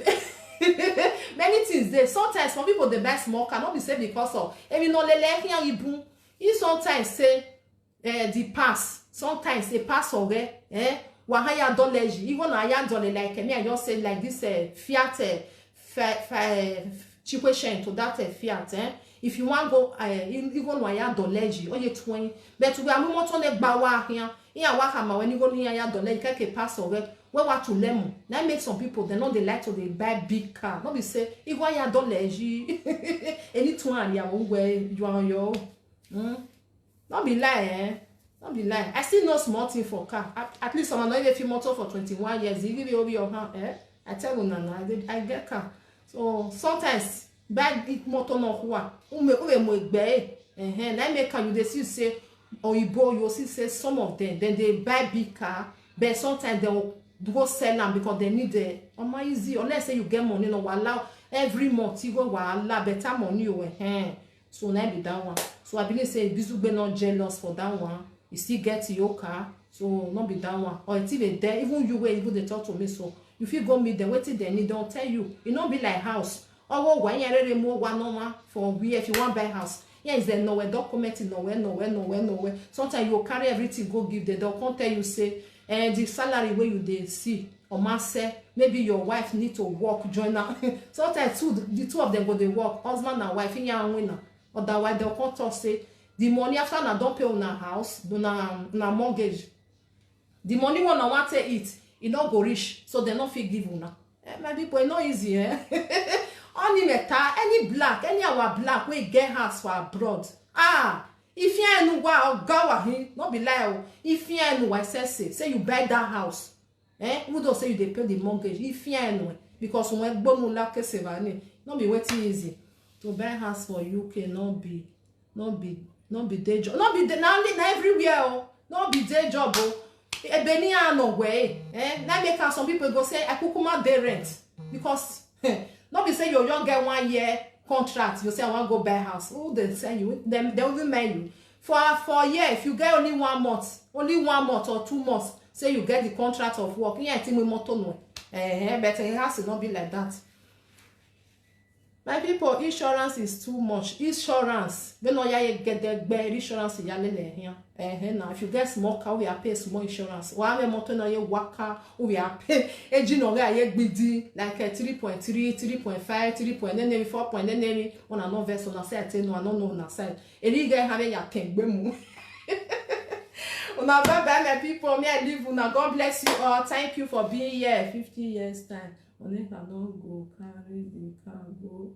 many things dey. Sometimes some people dey buy small car, no be say because of, emi no lele here ibun. E sometimes say, eh, the pass. Sometimes e pass ore, eh? Wa haya doleji. Even na haya dole like me, I just say like this, eh, Fiat, eh, fi-, fi-, eh, Chikwe Shen to that, eh, Fiat, eh? If you wan go, eh, you, you go no haya doleji, oye twenty. But we are more to the bawa here. Here wa hama when you go no haya doleji, keke pass ore. We wa to lemu. That make some people, they know they like to dey buy big car. No be say, you go haya doleji. Any two and ya where you are your. Hmm? No be lie, eh? No be lie. I still know small thing for car. At, at least someone not even motor for twenty-one years. You give you over your hand, eh? I tell you, Nana, I, did, I get car. So sometimes buy big motor no hua. Ume ume mo egbe, eh? Eh, na make you dey see say oyibo, you see say some of them, then they buy big car, but sometimes they will go sell am because they need the omo easy. Unless say you get money, no allow every month you go allow better money, oh, eh? So na be that one. So I believe say Bizugbe not jealous for that one. You still get your car, so not be that one. Or it even there, even you where even they talk to me, so if you go meet them, wetin they need, don't tell you. It not be like house. Oh, why you really more one no one for we if you want buy house. Yeah, is there nowhere documented, nowhere, nowhere, nowhere, nowhere. Sometimes you carry everything, go give them. They'll come tell you say, eh, the salary where you they see or must say, maybe your wife need to work, join her. Sometimes two, the two of them go they work, husband and wife, in your winner. Otherwise, they'll come talk say, the money after na don pay una house, una, una mortgage. The money one I want to eat, e no go reach, so they no fit give una. Eh, my people, e no easy, eh? Any matter, any black, any our black, we get house for abroad. Ah, if you ain't wa or gawa, no be lie, oh. If you ain't wa, say, say, say you buy that house. Eh? Who don't say you dey pay the mortgage? If you ain't, because when gbonu la kesevani, no be wetin easy. To buy house for U K, no be, no be, no be day job. No be day, na only, na everywhere, oh. No be day job, oh. Ebeni no way, eh? Na make am some people go say, "I kukuma dey rent." Because, no be say you young get one year contract, you say, "I wan go buy house." Who dey sell you? Them, they will mail you. For, for a year, if you get only one month, only one month or two months, say you get the contract of work. Yeah, I think we motor no. Eh, eh, but it has to not be like that. My people, insurance is too much. Insurance, we no ya ye get the bad insurance ya le le here. Eh, eh, now if you get small car, we are pay small insurance. Why we motor na ye waka, we are pay. Eji no ga ye gbidi like a three point three, three point five, three point nine, four point nine. When I know vessel, I say I tell no, I don't know na side. Eri ga have ya kengbe mu. Una bye bye, my people. Me I leave una. God bless you all. Thank you for being here. Fifty years time. Only can no go carry the cargo.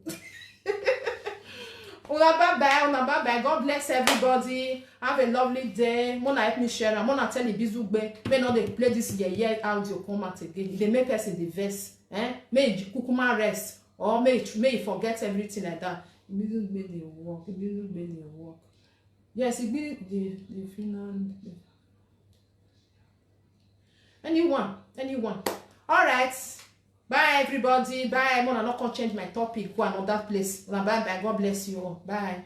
Una bye bye, una bye bye. God bless everybody. Have a lovely day. Mona help me share am. Mona tell Ibizugbe, may not dey play this yeye audio come out again. They make person the verse. Eh? May e kukuma rest. Or may e, may e forget everything like that. Ibizugbe dey work. Ibizugbe dey work. Yes, e be the the final. Anyone, anyone. All right. Bye everybody. Bye. Mona not come change my topic. Go another place. Una bye bye. God bless you all. Bye.